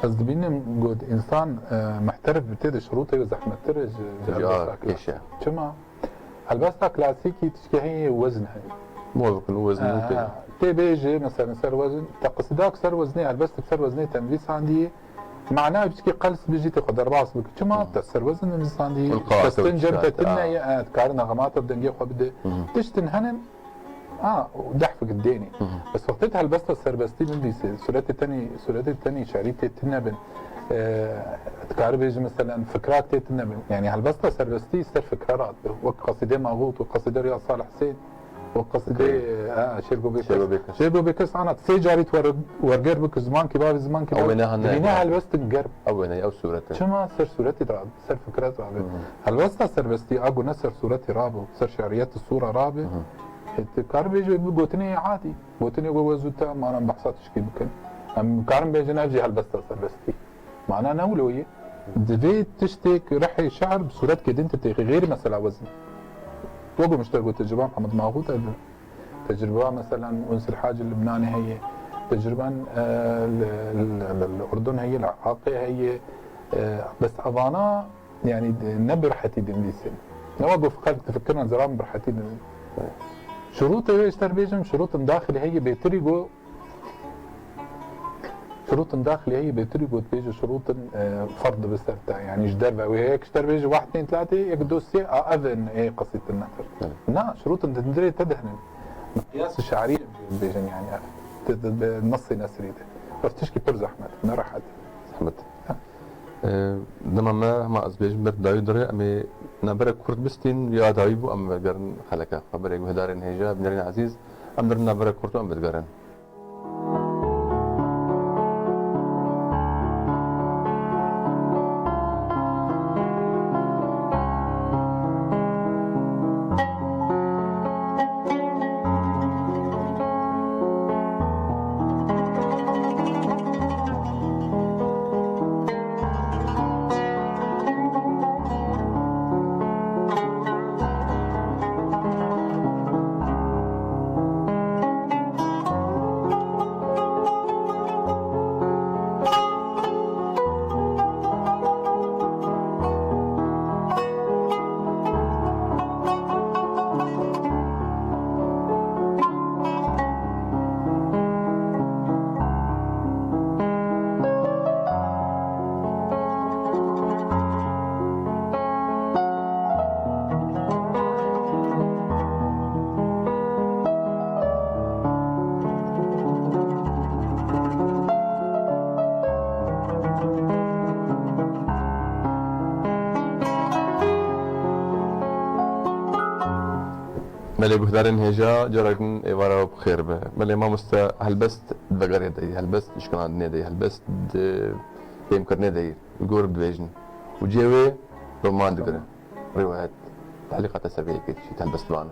Ez dibînim, got, însan, e, muhterif bi tê de şirûtê zehmettir e ji, ji helbesta klasîk. Çima? Helbesta klasîkî tişkî heye, wezn heye. Mozikul wezn. Ha, ha. Tê bêjê, mesela ser wezn, te qisidak ser weznê, helbestik ser weznê te nivîsandî, mana piçkî qels bijî tê xwe derbas bik. Çima? Hı. Te ser wezn nivîsandî, testin cem te tine ye, e, dikare nexemata dengê xwe bide. Hı hı. Tiştin henin, A, û dehfik dênî. Hı hı. Bes wextê tu helbesta serbestî binivîsê, sûretê tenî, sûretê tenî şerîtê tune bin. E, dikare bêjî, meselen, fikrak tê tune bin. Yani helbesta serbestî ser fikre rahat be. Wek qasîdê Maxût, wek qasîdê Riya Salih Husên, wek qasîdê, e, Şêrgo Bêkes. Şêrgo Bêkes. Şêrgo Bêkes ana sê carî tu wer-, werger bik, zimankî bavê, zimankî bavê. Ew wêne hane. Dibîne helbestin germ. Ew wêne, ew sûret e. Çima ser sûretî rahat? Ser fikret rabe. Hı hı. Helbesta serbestî, a ku ne ser sûretî rabe, ser şeriyet sûra rabe, hı hı, e, tu kar bêjî bi gotinê adî. Gotinê ku wez û te, mana em behsa tişkî bikin. Em karin bêjin ev jî helbesta serbestî. Mana ne wilo ye. Divê tiştêk rihê şehr bi sûretkê din tu têxî. Xêrî mesela wezin. Wek ku min ji te got, tecrüba Mihemed Maxût ev. Tecrüba, meselen, Unsir Hac li Lubnanê heye, tecrüben, e, li, li, li, li Urdun heye, li Iraqê heye. E, bes evana, yani, de, ne bi rehetî dinivîsin. Ne wek ku xelk difikirin, ez ê bi rehetî dibînim. Şurûtê wê ji te re bêjim, şurûtên daxilî heye bêtirî ku, şurûtên daxilî heye bêtirî ku dibêje şurûtên, e, ferd dibe ser te. Yanî ji derve wê heye, yek ji te re bêje wahid, tên, tlatê, yek, du, sê, a, ev in ê qesîtin nefir. Evet. Na, şurûtên di hundirê te de hene. Miqyas şerî em dibêjin, yanî ev. Di, di, di, nesê nesrî de. Ev tişkî pir zehmet, ne rehet. Zehmet. Dema me, hema ez bêjim, ber dawî dirê, em ê navberek kurt bistîn, ya dawî bû, em vegerin xeleke xwe. Berê guhdarên hêja, binêrên ezîz, em dirin navberek kurt û em vedigerin. Belê guhdarên hêja, carek din êvara we bi xêr be. Belê mamoste, helbest di vegerê de ye, helbest di şikandinê de ye, helbest di fêmkirinê de ye. Li gor dibêjin. Û cihê wê roman digire. Rîwayet. Tehlîqata ser vê yekê çi helbest vane?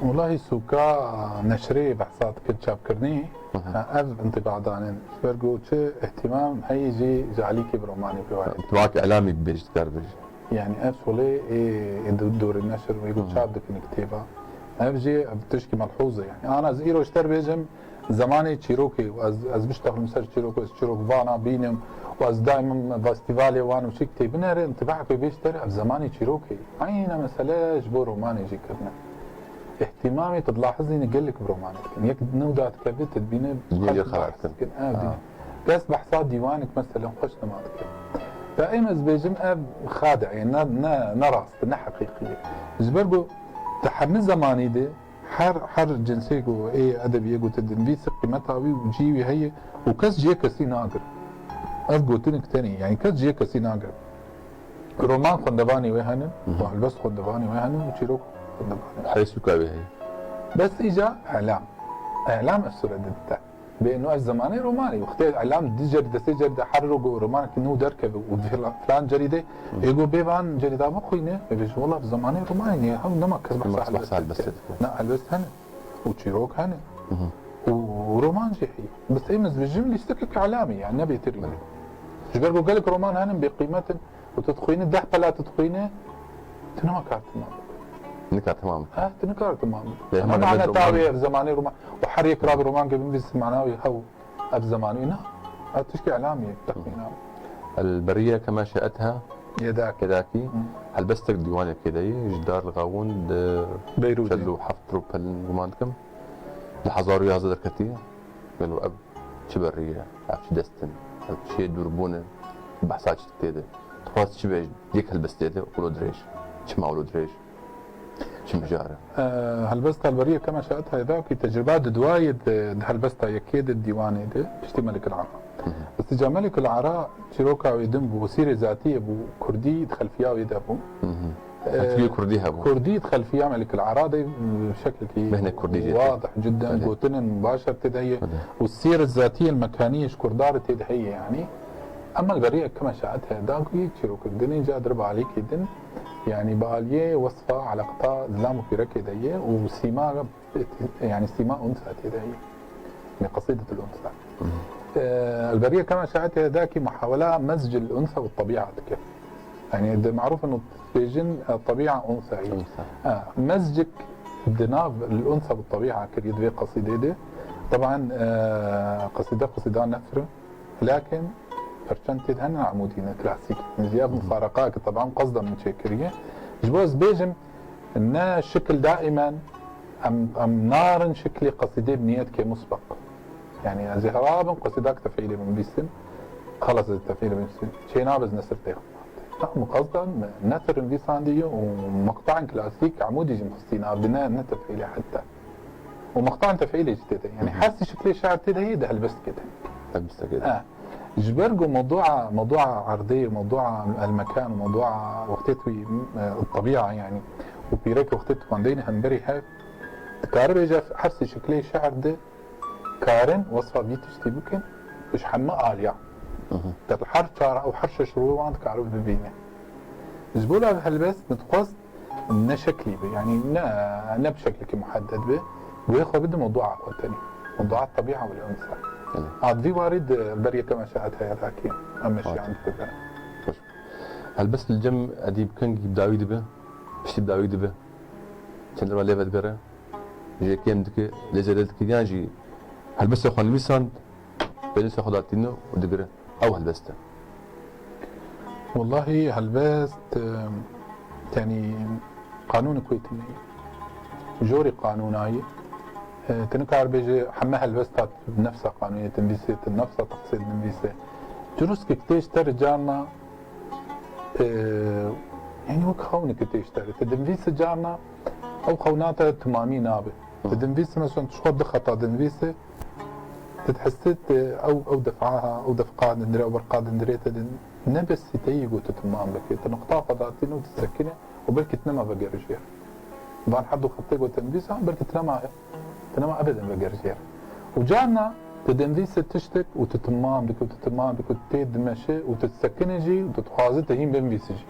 Welahi sûka neşrê behsa dikin çapkirinê, Hı hı. ha, ev intîba danin. Ji ber ku çi îhtîmam heyî jî ji alîkî bi romanê rîwayet. Tibak îlamî bibêj, dikar bêj. Yani ev şolê ê, ê du-, dorê neşir wê ku Hı hı. çap dikin kitêba. Ev jî ev tişkî melhûz e yani. Ana ez îro ji te re bêjim, zemanê çîrokê û ez, ez biştexlim ser çîrok û ez çîrok vana bînim û ez daîmim festîvalê wan û çi kitêbin here, intibahek wê bêj te re ev zemanê çîrokê. Eyna mesele ji bo romanê jî kirine. Îhtîmamê tu dilahizîne gelek bi romanê dikin. Yek nû dadikeve tu dibîne Dinya kes jê xera bahs dikin. dikin. Ev Ha. dî-, kes behsa dîwanek meselen xweş nema dikin. Te êm ez bêjim ev xade ye, ne, ne, ne rast, ne heqîqî ye. Ji ber ku di hemî zemanî de Her, her cinsê ku ê edebiyê gotin din, vî si qîmeta wî û cî wî heye û kes cihê kesî nagir. Ev gotinik tenê, yani kes cihê kesî nagir. Roman xwendevanê wê henin, Hı hı. û helbest xwendevanê wê henin û çîrok xwendevanê. Her sûka wê heye. Bes îca elam. Elam ev sûre didite. Bê no ev zemanê romanê. Wextê elam di cerîde, sê cerîde her ro ku romanekî nû derkeve û filan, filan cerîde, Hı. ê ku bê van cerîda bixwîne, ê bêje, wela bi zemanê romanê niye. Hew nema kes Nema behsa kes behsa helbestê helbestê dike. dike. Na helbest hene. Û çîrok hene. Hı hı. Û roman jî heye. Bes êm ez bijim lîstekek elamî, yani ne bêtir. Hı. Ji ber ku gelek roman hene bê qîmet in. Û tu dixwînî, deh pela tu dixwînî, tu nema kar temam bikî. Nikar temam bikî. Ha, tu nikar temam bikî. Lê Ama hema mana dibê tawê roman ev zemanê roman. Û her yek rabî roman ke binivîsî mana wî hew ev zemanê na. Ev tişkî elamî ye, texmîna. El beriye kema şe'etha Yedakî. Yedakî. Hı. Helbestek dîwanekê de ye, ji Darlixawûn di Beyrûtê. Çel û heft rûpelin guman dikim. Di hezar û yazdeh derketiye. Gelo ev çi berî ye, ev çi dest in, ev çi dûrbûn in, behsa çi tê de. Dixwaz çi bêj, yek helbestê de wilo dirêj. Çima wilo dirêj? Çi mijar e? Eee, helbesta Elberiyê Kema Şaet Heyda ki tecrüba di duayê de, di helbesta yekê de, dîwanê de, piştî Melikul Ara. Hı hı. Îstica Melikul Ara çîroka wê din bû, sîrê zatiyê bû, kurdî di xelfiya wê de bû. Hı hı. Ee, Xelfiyê kurdî hebû. Kurdî di xelfiya Melikul Ara de, e, şeklekî Mehne kurdî jê tê. wadih cidden Belê. gotinên baş tê de heye. Belê. Û sîr zatiyê mekaniyê ji kurdar tê de heye yani. Ama li beriya kime şaet heye da ku yek çîrokek din, ca dir bi alîkî din. Yani bi aliyê wesfa eleqta zilam û pîrekê de ye û sîma, yani sîma unsa tê de heye. Yani qesîdetul unsa. Hı. Ee, li beriya kime şaet heye da ki muhawela mezcil unsa û tebiat dike. Yani di maruf û bêjin, e, tebi'a unsa ye. Unsa. Ha, mezcik di nav l-unsa bi tebi'a kiriye di vê qesîdê de. Teban, e, qesîde, qesîda nefr e. Lakin perçem tê de hene amûdî ne klasîk. Nizî ev Hı hı. mufaraka ki teban qesda min çêkiriye. Ji bo ez bêjim, ne şikil daîmen em, em narin şiklê qesîdê bi niyet kê musbeq. Yani ez ê hewa bin qesîdak tefîlê binivîsim, xelas ez tefîlê binivîsim. Çê nabe ez nesir têxim. Tam qesdan nesir nivîsandî û meqta'in klasîk Emûdî jî xistî nav di ne, ne tefîlê heta. Û meqta'in tefîlê jî tê de. Yani her sî şiklê şe'ir tê de heye di helbestekê de. Helbestekê de. Ha. Ji ber ku mewdûa, mewdûa erdê, mewdûa el-mekan û mewdûa wextê tu, e, tebîa yani û pîrek wextê tu wan deyne hemberî hev, dikare bêje her sî şiklê şe'ir de karin wesfa vî tiştî bikin, ji hemî aliya. Hı hı. Te her çar û her şeş rûyê wan dikare bibîne. Ji bo la helbest min dixwest ne şeklî be, yani ne, ne bi şeklekî muhedded be, wê xwe bide mewdûa xwe tenê. Mewdûa tebîa wal unsa. Belê. Ad vî warî di ber yekem eşaet heye rakî. Em eşyan dikir. Baş. Helbest li cem edîb kengî bi dawî dibe, piştî bi dawî dibe. Çend rema lê vedigere. Jê kêm dike, lê zêde dike, yan jî helbestê xwe nivîsand, pêlîsa xwe datîne û digire. Ew helbest e. Wellahî helbest, e, tenî qanûnek wê tune ye. Jorî qanûna ye. E, tu nikar bêje heme helbesta tu nefsa qanûnê tu nivîsê, tu nefsa teqsê tu nivîsê. Cirûskek tê ji te re carna, e, yanî wek xewneke tê ji te re. Tu dinivîsî carna, ew xewna te timamî nabe. Tu dinivîsî, mesela, tu ji xwe du xeta dinivîsî, tu dihesî, tu ew, ew def'a, ew defqa dindirê, ew berqa dindirê te din, ne besî te yî got tu timam bikî. Tu nuqta xwe datîne û tu sekinî û belkî tu nema vegerî jê. Van her du xetê got tu dinivîsî, belkî tu nema, tu nema ebeden vegerî jê. Û carna tu dinivîsî tiştek û tu timam dikî û tu timam dikî û tu tê dimeşî û tu disekinî jî û tu dixwazî tu hîn binivîsî jî.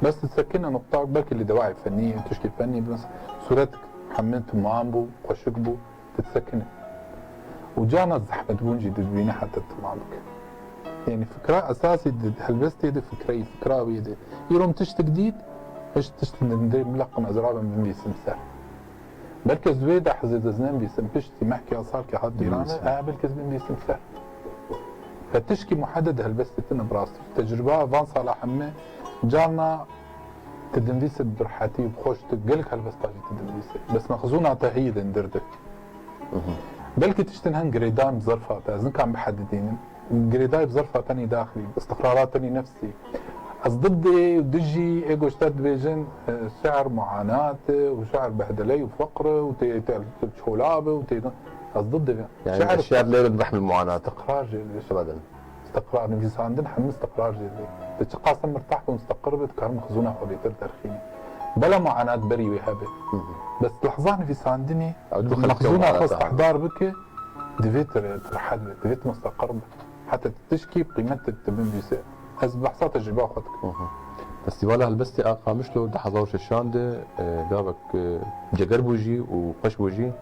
Bes tu disekinî nuqta, belkî li dewayê fenî, tişkî fenî, bes sûret hemî timam bû, xweşik bû, tu disekinî. Û carna zehmetbûn jî tu dibînî heta timam bike. Yanî fikra esasî di helbestê de fikreyî, fikra wê de. Îro min tiştek dît, hiş tiştên din dê bila qim ez rabim binivîsim ser. Belkî ez wê de hizê de ez nenivîsim, piştî mehkê ya salkê hat dîrane, binivîsim. Ha, belkî ez binivîsim ser. Ve tişkî muhedded helbestê tune bi rastî. Tecrûba van sala hemî carna tu dinivîsî bi rehetî û bi xweş tu gelek helbesta jî tu dinivîsî. Bes mexzûna te heyî dindir de. Hı hı. Belkî tiştên hin girêdan bi zerfa te, ez nikan bihedidînim. Girêdayî bi zerfa tenî daxilî, istiqrara tenî nefsî. Ez didê û dijî ê ku ji te dibêjin, e, şe'r muanat e û şe'r behdeley û feqr e û tê, tê çolab e û tê, ez didê. Yani şe'r lê rehmil muanat. Istiqrar jê dibêjin. Ebeden. Istiqrar, nivîsandin hemî istiqrar jê dibê. Tu çiqas mirtah bû, mustaqir bî, dikarin mexzûna xwe bêtir derxînî. Bela muanat berî wê hebe. Hı hı. Bes lehza nivîsandinê, ew tu xelkê mexzûna xwe muanata istihdar bike, divê tu re-, tu rehet be, divê tu mustaqir be. Heta tu tişkî qîmet tu, tu binivîse. Ez behsa tecrûba xwe dikim. Hı hı. Festîvala Helbestê a Qamişlo du hezar û şeşan de, e, gavek, e, ceger bû jî û xweş bû jî.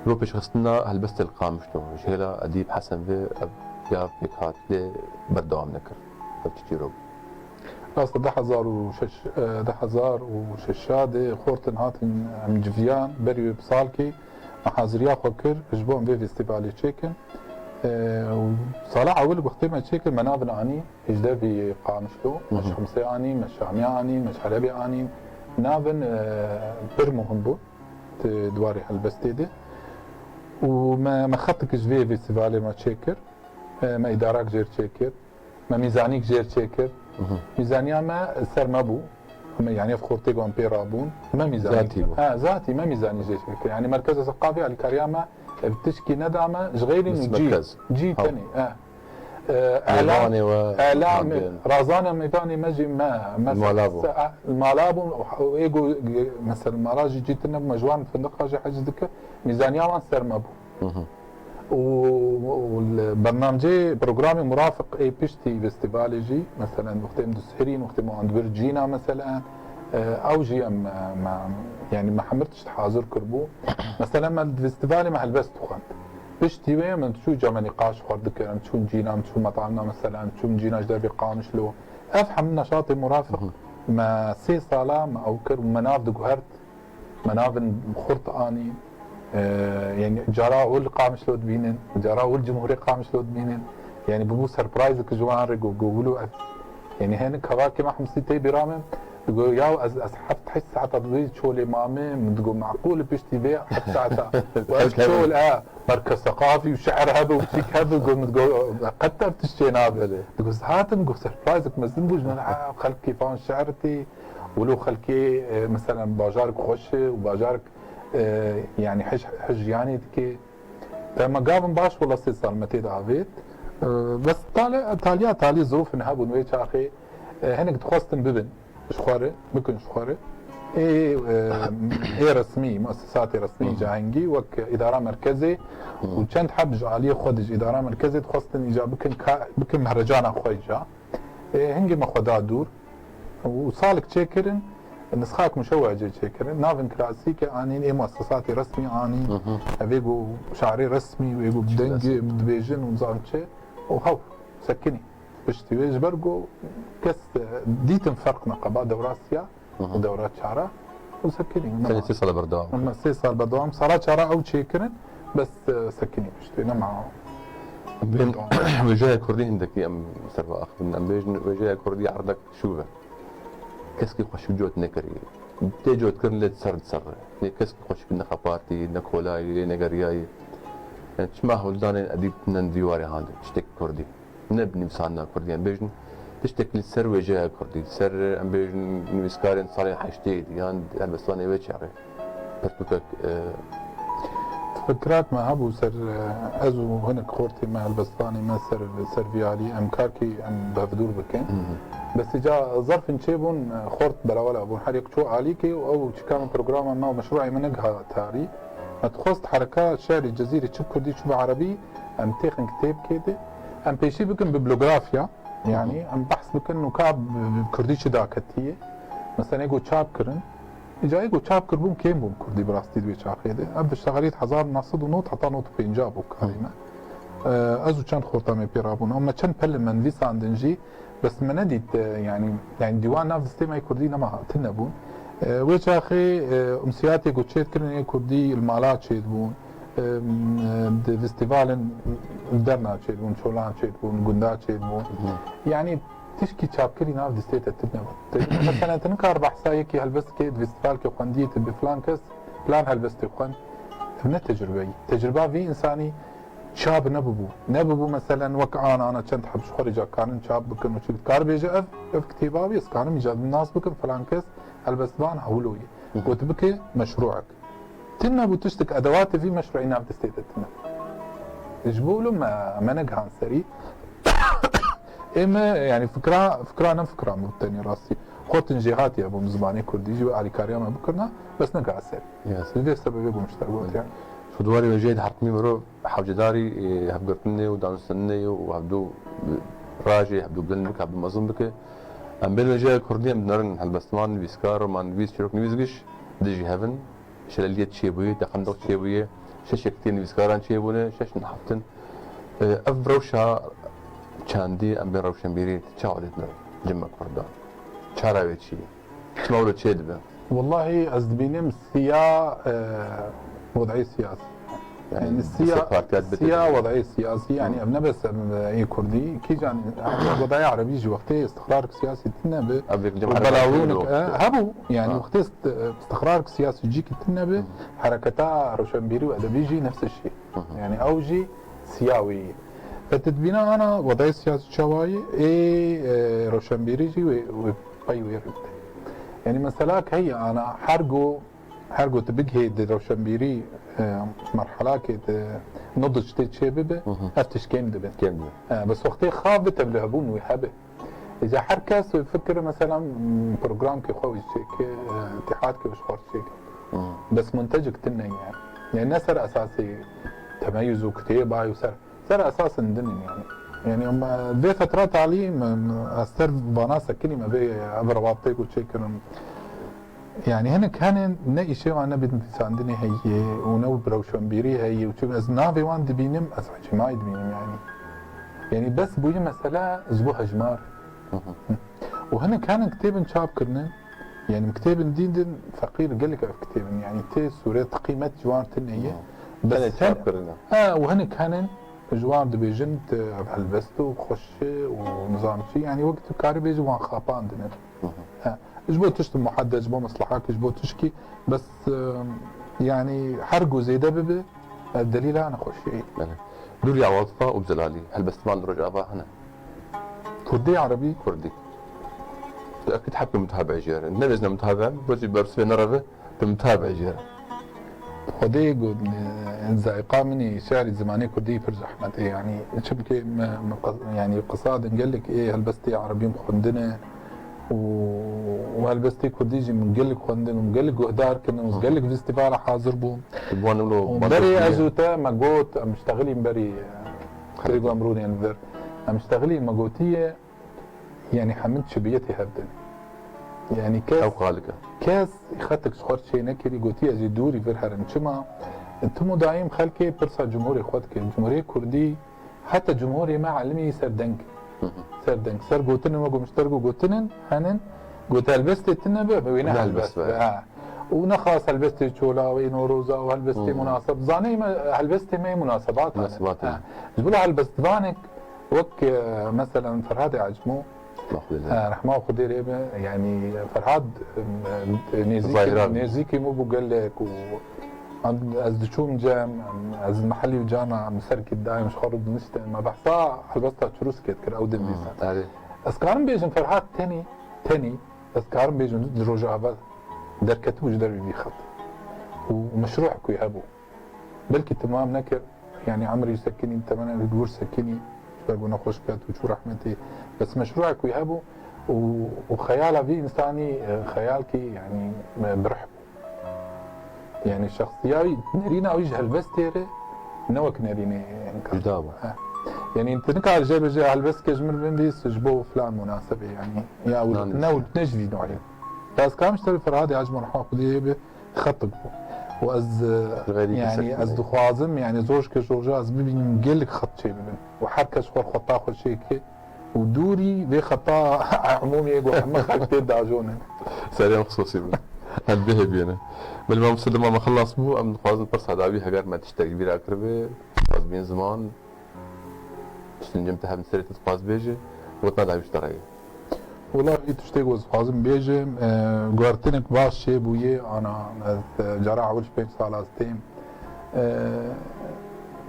Ro pêşxistina helbestê li Qamişlo ji hêla Edîb Hesen ve ev gav pêk hat lê berdewam nekir. Ev çi çîrok bû? Rast e, du hezar û şeş, e, du hezar û şeş de xortin hatin em civiyan berî wê bi salkê me haziriya xwe kir ji bo em vê festîvalê çêkin. E, û sala ewil wextê me çêkir me navin anî. Hêjdevî Qamişlo, me Hı hı. Şemsê anî, me Şamiya anî, me Çelebê anî. Navin, e, pir muhim bû di warê helbestê de. Û me, me xetik ji vê festîvalê me çêkir. E, me îdarak jêr çêkir. Me mîzanîk jêr çêkir. Hı hı. Mîzaniya me ser me bû. Me, yani ev xortê ku em pê rabûn. Me mîzanîk. Zatî bû. Ha, zatî me mîzanî jêr çêkir. Yani Merkeza Seqafî alîkariya me, e, tişkî neda me, ji xeyrî Bes nû cî. Merkez. Cî Ha. tenê. Ha. E, Mêvanê we Ela, hatiye. Razana mêvanê me jî me, me Mala bû. Se-, a, mala bû, ê go, mesela mala jî cî tune bû, me ji wan findiqa jî hez dike, mîzaniya wan ser me bû. Hı hı. Û, û li bernamcê programê murafiq ê piştî festîvalê jî, meselen, wextê em dusihirîn, wextê me wan dibir cîna, meselen, e, ew jî em, e, me, yani me hemir tişt hazir kiribû. Meselen, me li festîvalê me helbest dixwend. Piştî wê min çû cama nîqaş xwar dikir, em çûn cîna, em çûn metamna, meselen, em çûn cîna ji dervê Qamişlo. Ev hemû neşatê murafiq Hı hı. me sê sala me ew kir û me nav diguhert, me navin xurt anî, e, yani cara hûl Qamişlo dibînin, cara hûl Cumhurê Qamişlo dibînin. Yani bûbû surprise ki ji wan re go, go wilo ev. Yani hene kavakê me hemsî tê bîra me, Digo, ya ez, ez heft heşt saeta bi wê çolê mame, min digo, meqûl e piştî vê heft saeta. Û ev çol, e, merkez seqafî û şi'ir hebe û çîk hebe, digo, min digo, qet ev tişt çê nabe. Belê. Digo, ez hatim, digo, surprise-ek mezin bû ji me re, ha, xelk kêfa wan şi'ir tê, wilo xelkê, e, meselen, bajarek xweş e û bajarek, e, yanî hij, hij jiyanê dike. Te me gavin baş, wela sê sal me tê de avêt. E, bes tale, taliya talî zirûfin hebûn wê çaxê, e, hinek dixwestin bibin. Ji xwe re, bikin ji xwe re. Ê, e, ê resmî, muessesatê resmî Hı hı. cahingî wek îdara merkezê Hı. û çend heb ji aliyê xwe de ji îdara merkezê dixwestin îca bikin ka-, bikin mehrecana xwe îca. Ê, hingê me xwe da dûr û salek çêkirin, nisxak muşewecê çêkirin. Navin klasîke anîn, ê muessesatê resmî anîn. Hı hı. Evê ku şarê resmî, wê ku Çi dengê klasîk. dibêjin û zan çi. Û hew, sekinî. Piştî wê ji ber ku kes, e, dîtin ferq me qeba dewra siya Hı hı. û dewra çara û sekinî. Tenê Nema. sê sala berdewam. Em sê sal berdewam. Sala çara ew çêkirin, bes, e, sekinî piştî wê. Nema. Bên Berdewam. wêjeya kurdî hindekî em ser ve axivin. Em bêjin wêjeya kurdî erdek şûv e. Keskî xweşik cot nekirî. Tê cotkirin lê ser di ser re. Lê keskî xweşik ne xepartî, ne kolayî, lê ne geriyayî. Yani çima hewldanên edîb tinen dîwarê hande, tiştek kurdî. Ne bi nivîsandina kurdî, em bêjin tiştek li ser wêjeya kurdî, ser, em bêjin nivîskarên salên heştêyê yan helbestvanê wê çaxê. Pirtûkek, e, Fikrak me hebû ser, e, ez û hinek xortê me, helbestvanê me ser, ser vî alî em karkî em bi hevdûr bikin. Hı hı. Bes îca zerfin çêbûn, e, xort berawela bûn. Her yek çû alîkê û ew çika min programa me û meşruê me negiha tarî. Me dixwest hereka şerî Cezîrê çi bi kurdî çi bi erebî em têxin kitêbkê de. Em pêşî bikin bibliografiya. Yanî Hı hı. em behs bikin nûka bi, bi kurdî çi daketiye. Mesela êgo çap kirin. Îca êgo çap kirbûn kêm bûn kurdî bi rastî di wê çaxê de. Ev diştexelît hezar û neh sed û nod heta nod û pêncî bû karî me. Ee, ez û çend xorta me pê rabûn. Ama çend pele me nivîsandin jî, bes me nedît, e, yanî, yanî dîwan nav distê me yê kurdî nema tune bûn. Ee, wê çaxê, e, umsiyatê ku çêdkirin ê kurdî li mala çêdibûn. Em, e, di festîvalên derna çêdibûn, çolan çêdibûn, gunda çêdibûn. Hı. Yanî tişkî çapkirî nav distê te tune bû. Te, mesela, tu nikar behsa yekî helbestikê di festîvalkê xwendiyê te bi filan kes, filan helbestê xwend. Ev ne tecrübeyî. Tecrüba vî însanî çap nebibû. Nebibû, meselen, wek ana, ana çend heb ji xwe re ca kanin çap bikin û çi dikar bêje ev, ev kitêba wî, ez kanim îca nas bikim, filan kes helbestvan hewlo ye. Hı hı. Got bike meşrûek. Tune bû tiştek, edewatê vî meşruî nav destê te tune. Ji bo wilo me, me negihan serî. Ê me, yanî fikra, fikra ne fikra min tenê rastî. Xortin jêhatî hebûn bi zimanê kurdî jî wê alîkariya me bikirina, bes negiha serî. Yes. Ji vê sebebê bûm ji te got, yanî. Ji bo di warê wêjeyê de her timî mirov hewcedarî, e, hevgirtinê û danûstandinê û hevdû, e, rajê hevdû bilind bike, hevdû mezin bike. Em bên wêjeya kurdî em dinerin helbestvan, nivîskar, romannivîs, çîroknivîs giş dijî hevin. Şeleliyet çêbûye, teqenduq çêbûye, şeşek tê nivîskaran çêbûne, şeş neheftin. E, ev rewşa çandî, em bên rewşenbîrî çawa dîtine cem me kurdan? Çara wê çi ye? Çima wilo çêdibe? Wellahî ez dibînim siya, e, wed'ê siyasî. Yani, yani siya, siya wed'ê siyasî, yani, hı, ev ne bes em, e, ê kurdî, kîjan, wed'ê erebî jî wextê îstiqrarek siyasî tune be. Ev yek cem û erebî belavûnek, e, hebû. Yani, ha, wextê ist-, îstiqrarek siyasî cîkî tune be, hı, hereketa roşenbîrî û edebî jî nefs şî. Hı hı. Yani, ew jî siya wî ye. Ve tu dibîne ana wed'ê siyasî çawa ye, ê, e, roşenbîrî jî wê, wê pey wê rû te. Yani, mesela heye ana her go, her go tu bigihê di roşenbîrî, e, merhelakê di nudc tê çê bibe, hı hı, ev tişt kêm dibe. Kêm dibe. E, bes wextê xav bi tevlihebûn wê hebe. Îca her kes wê fikir, mesela, m, programkê xwe wî çêke, e, îtîhadkê wî ji xwe çêke. Hı. Bes muntecek tune ye. Yani ne ser esasê temeyuz û kitêba û ser, ser esasên din in yani. Yani em, e, vê fetra talî me, me, ez ser vana sekinî me vê ev rewabtê ku çêkirin. Yani hinek hene ne îşê wan ne bi nivîsandinê heye û ne bi rewşenbîrî heye û çi ez navê wan dibînim, ez ecmayî dibînim yani. Yani bes bûye mesele ji bo hejmar. Hı hı. Û hinek hene kitêbin çap kirine, yani kitêbin dîn din feqîr gelek ev kitêbin, yani tê sûret qîmet ji wan tune ye. Hı. Bes tenê çap kirine. Ha, û hinek hene ji wan dibêjin, te ev helbest û xweş û nizam çi, yani wek tu karî bêjî wan xapandine. Hı hı. Ha. Ji bo tişt muhedde, ji bo meslehak, ji bo tişkî, bes, e, yanî her ku zêde bibe, e, delîla nexweşiyê. Belê. Dûriya Watifa û Zelalî, helbestvan li Rojava hene. Kurdî, erebî? Kurdî. Tu ekîd hep tu mutabe jê re. Nebêjne mutabe, bocî bersivê nereve, tu mutabe jê re. Xwedê got, e, zayqa min î şi'rî zimanê kurdî pir zehmet e, yanî çimkî me, me qe-, yanî qisa din gelek ê helbestê erebî min xwendine û, û helbestê kurdî jî min gelek xwendin û min gelek guhdar kirin û Hı. gelek festîvala hazir bûm. Ji bo wan wilo Û bal berê dost ez bûye. û te me got, em ştexilîn berî, e, Xelek. Têgom rûnên vir. Em ştexilîn me gotiye, Yanî hemin çibiyetê hev din. Yanî kes, Ew xalike. kes xetik ji xwe çê nekirî, gotî ez ê dûrî vir herim. Çima? Tim û dayîm xelkê pirsa cumhurê xwe dike. Cumhurê Kurdî, heta cumhurê me elimî ser deng. Hı hı. Ser deng. Ser gotinên wek mişter ku gotinin, henin, got helbestê tine be, be wê ne Ne helbest helbest be. be. Ha. Û nexas helbestê çola wê Noroza û helbestê Hı hı. munaseb. Zanê me helbestê me yê munasebat hene. Munasebat hene. Ha. Ji bila helbestvanek Wek, e, meselen Ferhadê Ecmo, Mexlûl. e, rehma Xwedê lê be, yanî Ferhad, e, nêzîkî, Zahira. nêzîkî min bû gelek û em, ez diçûm cem, em, ez mehilî û cana em serkî dayim ji xwe re diniştin. Me behsa helbesta Çirûskê dikir, ew din Hmm, dîsa. erê. Ez karim bêjim Ferhad tenî, tenî, ez karim bêjim di Rojava derketibû ji dervî vî xet. Û meşrû ku hebû. Belkî temam nekir, yanî emrî sekinî, temene li gor sekinî, ji ber ku nexweş ket û çû rehmetê. Bes meşrûek wî hebû û, û xeyala vî însanî, e, xeyalkî, yanî, e, bi rih bû. Yanî şexsiya wî, nerîna wî ji helbestê re ne wek nerînê, yanî, Cuda bû. He. Yanî tu nikar jê bêje helbestkê ji min binivîs ji bo filan munasebê, yanî, ya Nan ne, ne ji vî navê. Bes kam ji te Ferhadê Ecmo rehma Xwedê bi, xetik bû. Û ez, Li verî yanî, kesek ez bû. dixwazim, yanî, zor ji ke ji roja ez bibînim gelek xet çê bibin. Û her kes xwe xeta xwe çê ke û dûrî vê xeta umûmiyê ku hemû xelk tê dajonin. Serê em xisûsî bin. Em bihêbiyene. Belê mamoste dema me xilas bû, em dixwazin pirsa dawî heger me tiştek ji bîra kiribe, ez bîn ziman, Tiştin cem te hevin serê te dixwaz bêje, gotina dawî ji te re ye. Wela, vî tiştê ku ez dixwazim bêjim, e, guhertinek baş çêbûye, ana, ez, e, cara ewil ji pênc sala ez têm. E,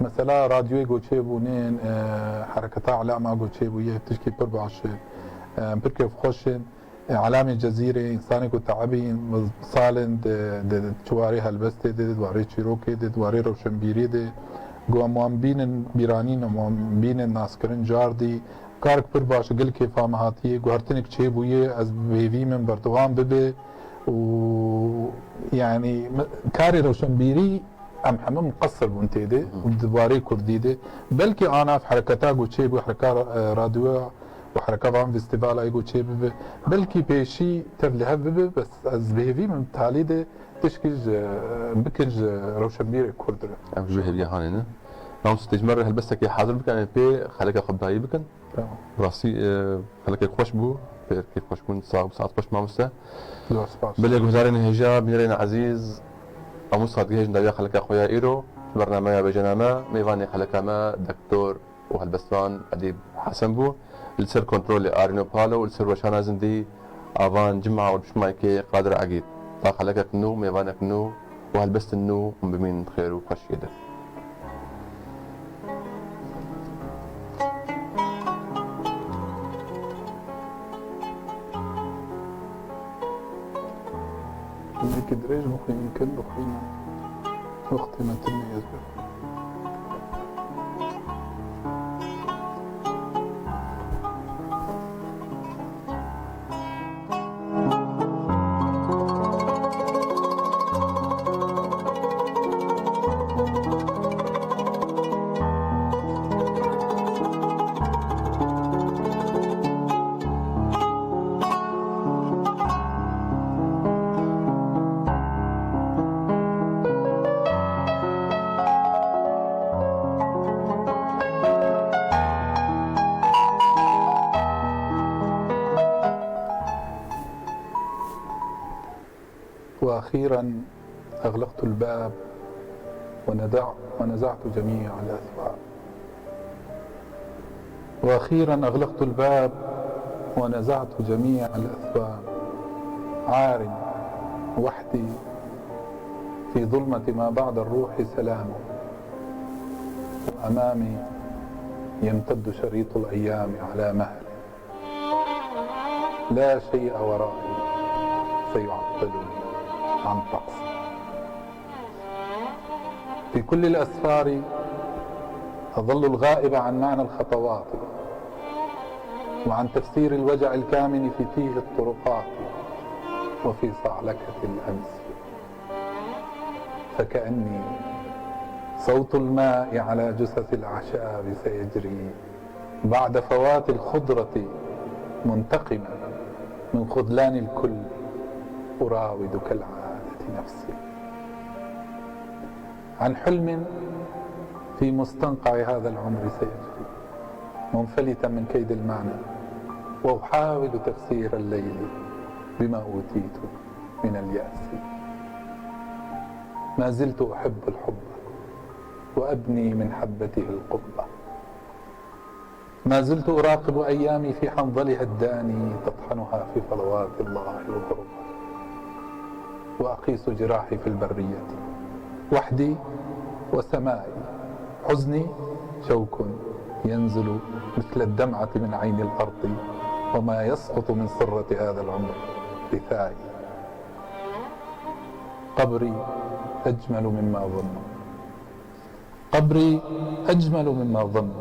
mesela radyoyê ku çêbûnên, e, hereketa Elama ku çêbûye, tişkî pir baş e. E, em pir kêfxweş in. E, Elamê Cezîrê, însanê ku teebî salên di, di, di çi warê helbestê de, di warê çîrokê de, di warê rewşenbîriyê de, ku em wan bînin bîranîn, em wan bînin naskirin cardî. Karek pir baş, gelek kêfa me hatiye, guhertinek çêbûye, ez bi hêvî min berdewam bibe û, yanî, me, karê rewşenbîrî em hemû miqesir bûn tê de û di warê kurdî de. Belkî ana ev hereketa ku çêbû, hereka, e, radyoya û hereka van festîvala ê ku çê bibe. Belkî pêşî tev li hev bibe, bes ez bi hêvî min talî de tişkî ji, bikin ji rewşenbîrê kurd re. Em ji hêviya hanê ne. Mamoste, ji me re helbestekê hazir bikin, em pê xeleka xwe bi dayî bikin. Tamam. Rastî, e, xelekek xweş bû, pê kêfxweş bûn, sax bû, saet xweş mamoste. Zor spas. Belê guhdarên hêja, bînerên ezîz, em wisa digihêjin dawiya xeleka xwe ya îro, ji bernameya Bêjena Me, mêvanê xeleka me, Doktor û helbestvan Edîb Hesen bû. Li ser kontrolê Arîno Palo û li ser weşana zindî Avan Cima û Duşmayekê Qadir Egîd. Ta xelekek nû, mêvanek nû û helbestin nû hûn bimînin xêr û xweşiyê de. Hindekî dirêj bixwînin, kin bixwînin. Wextê me tune ye. وأخيرا أغلقت الباب ونزع-، ونزعت جميع الأثواب. وأخيرا أغلقت الباب ونزعت جميع الأثواب. عار وحدي في ظلمة ما بعد الروح سلام، وأمامي يمتد شريط الأيام على مهل، لا شيء ورائي سيعطلني عن تقصير. في كل الأسفار أظل الغائب عن معنى الخطوات، وعن تفسير الوجع الكامن في تيه الطرقات وفي صعلكة الأمس، فكأني صوت الماء على جثث الأعشاب سيجري بعد فوات الخضرة، منتقما من خذلان الكل، أراود كالعادة نفسي. عن حلم في مستنقع هذا العمر سيجري، منفلتا من كيد المعنى، وأحاول تفسير الليل بما أوتيت من اليأس. ما زلت أحب الحب وأبني من حبته القبة. ما زلت أراقب أيامي في حنظلها الداني تطحنها في فلوات الله الغربة، وأقيس جراحي في البرية وحدي وسمائي. حزني شوك ينزل مثل الدمعة من عين الأرض، وما يسقط من صرة هذا العمر رثائي. قبري أجمل مما أظن. قبري أجمل مما أظن،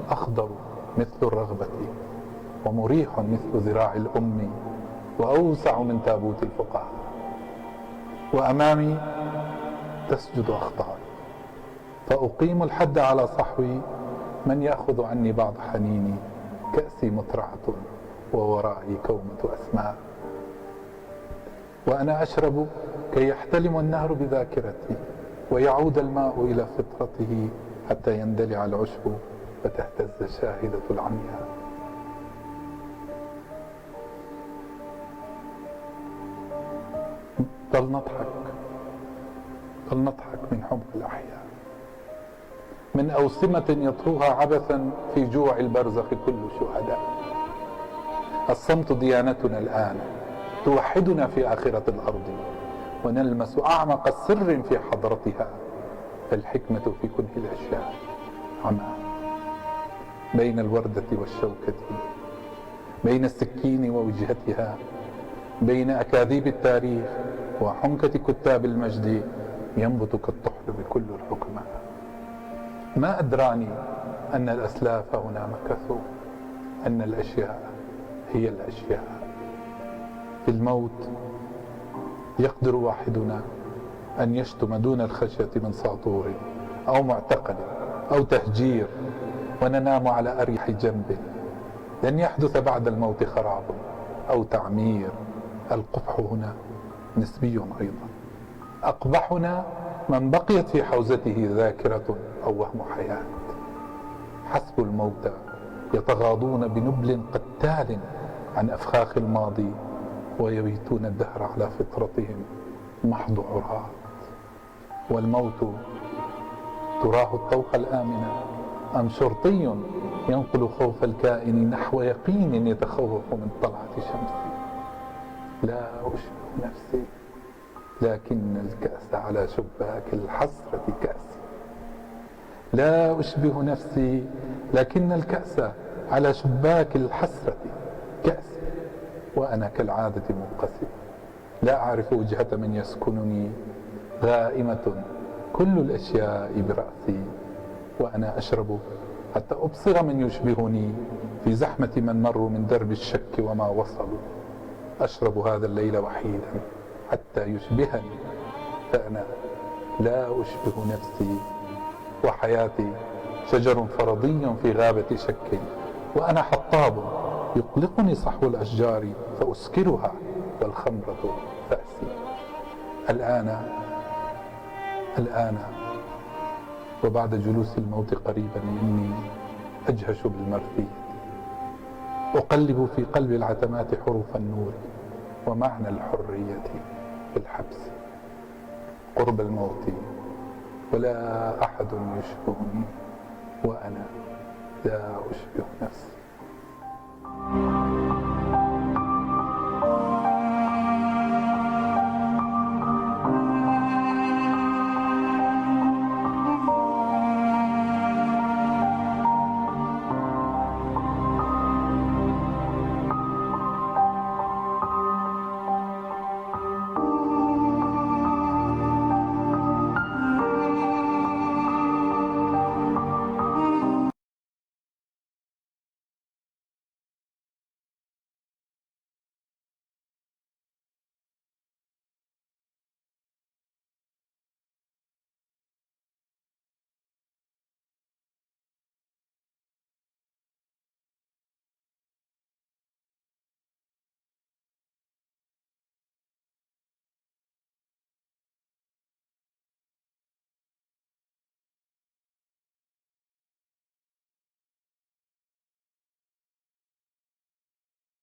أخضر مثل الرغبة، ومريح مثل ذراع الأم، وأوسع من تابوت الفقهاء. وأمامي تسجد أخطائي، فأقيم الحد على صحوي من يأخذ عني بعض حنيني. كأسي مترعة، وورائي كومة أسماء. وأنا أشرب كي يحتلم النهر بذاكرتي، ويعود الماء إلى فطرته حتى يندلع العشب وتهتز شاهدة العمياء. فلنضحك، فلنضحك من حب الأحياء، من أوسمة يطهوها عبثا في جوع البرزخ كل الشهداء. الصمت ديانتنا الآن، توحدنا في آخرة الأرض، ونلمس أعمق سر في حضرتها. فالحكمة في كنه الأشياء عمى بين الوردة والشوكة، بين السكين ووجهتها، بين أكاذيب التاريخ وحنكة كتاب المجد، ينبت كالطحلب كل الحكماء. ما أدراني أن الأسلاف هنا مكثوا، أن الأشياء هي الأشياء. في الموت يقدر واحدنا أن يشتم دون الخشية من ساطور أو معتقل أو تهجير، وننام على أريح جنب. لن يحدث بعد الموت خراب أو تعمير. القبح هنا نسبي أيضا. أقبحنا من بقيت في حوزته ذاكرة أو وهم حياة. حسبوا الموتى يتغاضون بنبل قتال عن أفخاخ الماضي، ويبيتون الدهر على فطرتهم محض عراة. والموت تراه الطوق الآمن، أم شرطي ينقل خوف الكائن نحو يقين يتخوف من طلعة شمسه؟ لا أشبه نفسي، لكن الكأس على شباك الحسرة كأسي. لا أشبه نفسي، لكن الكأس على شباك الحسرة كأسي، وأنا كالعادة منقسم. لا أعرف وجهة من يسكنني، غائمة كل الأشياء برأسي، وأنا أشرب حتى أبصر من يشبهني في زحمة من مروا من درب الشك وما وصلوا. أشرب هذا الليل وحيدا حتى يشبهني، فأنا لا أشبه نفسي. وحياتي شجر فرضي في غابة شك، وأنا حطاب يقلقني صحو الأشجار فأسكرها والخمرة فأسي. الآن، الآن وبعد جلوس الموت قريبا مني، أجهش بالمرثية، أقلب في قلب العتمات حروف النور ومعنى الحرية في الحبس. قرب الموت ولا أحد يشبهني، وأنا لا أشبه نفسي.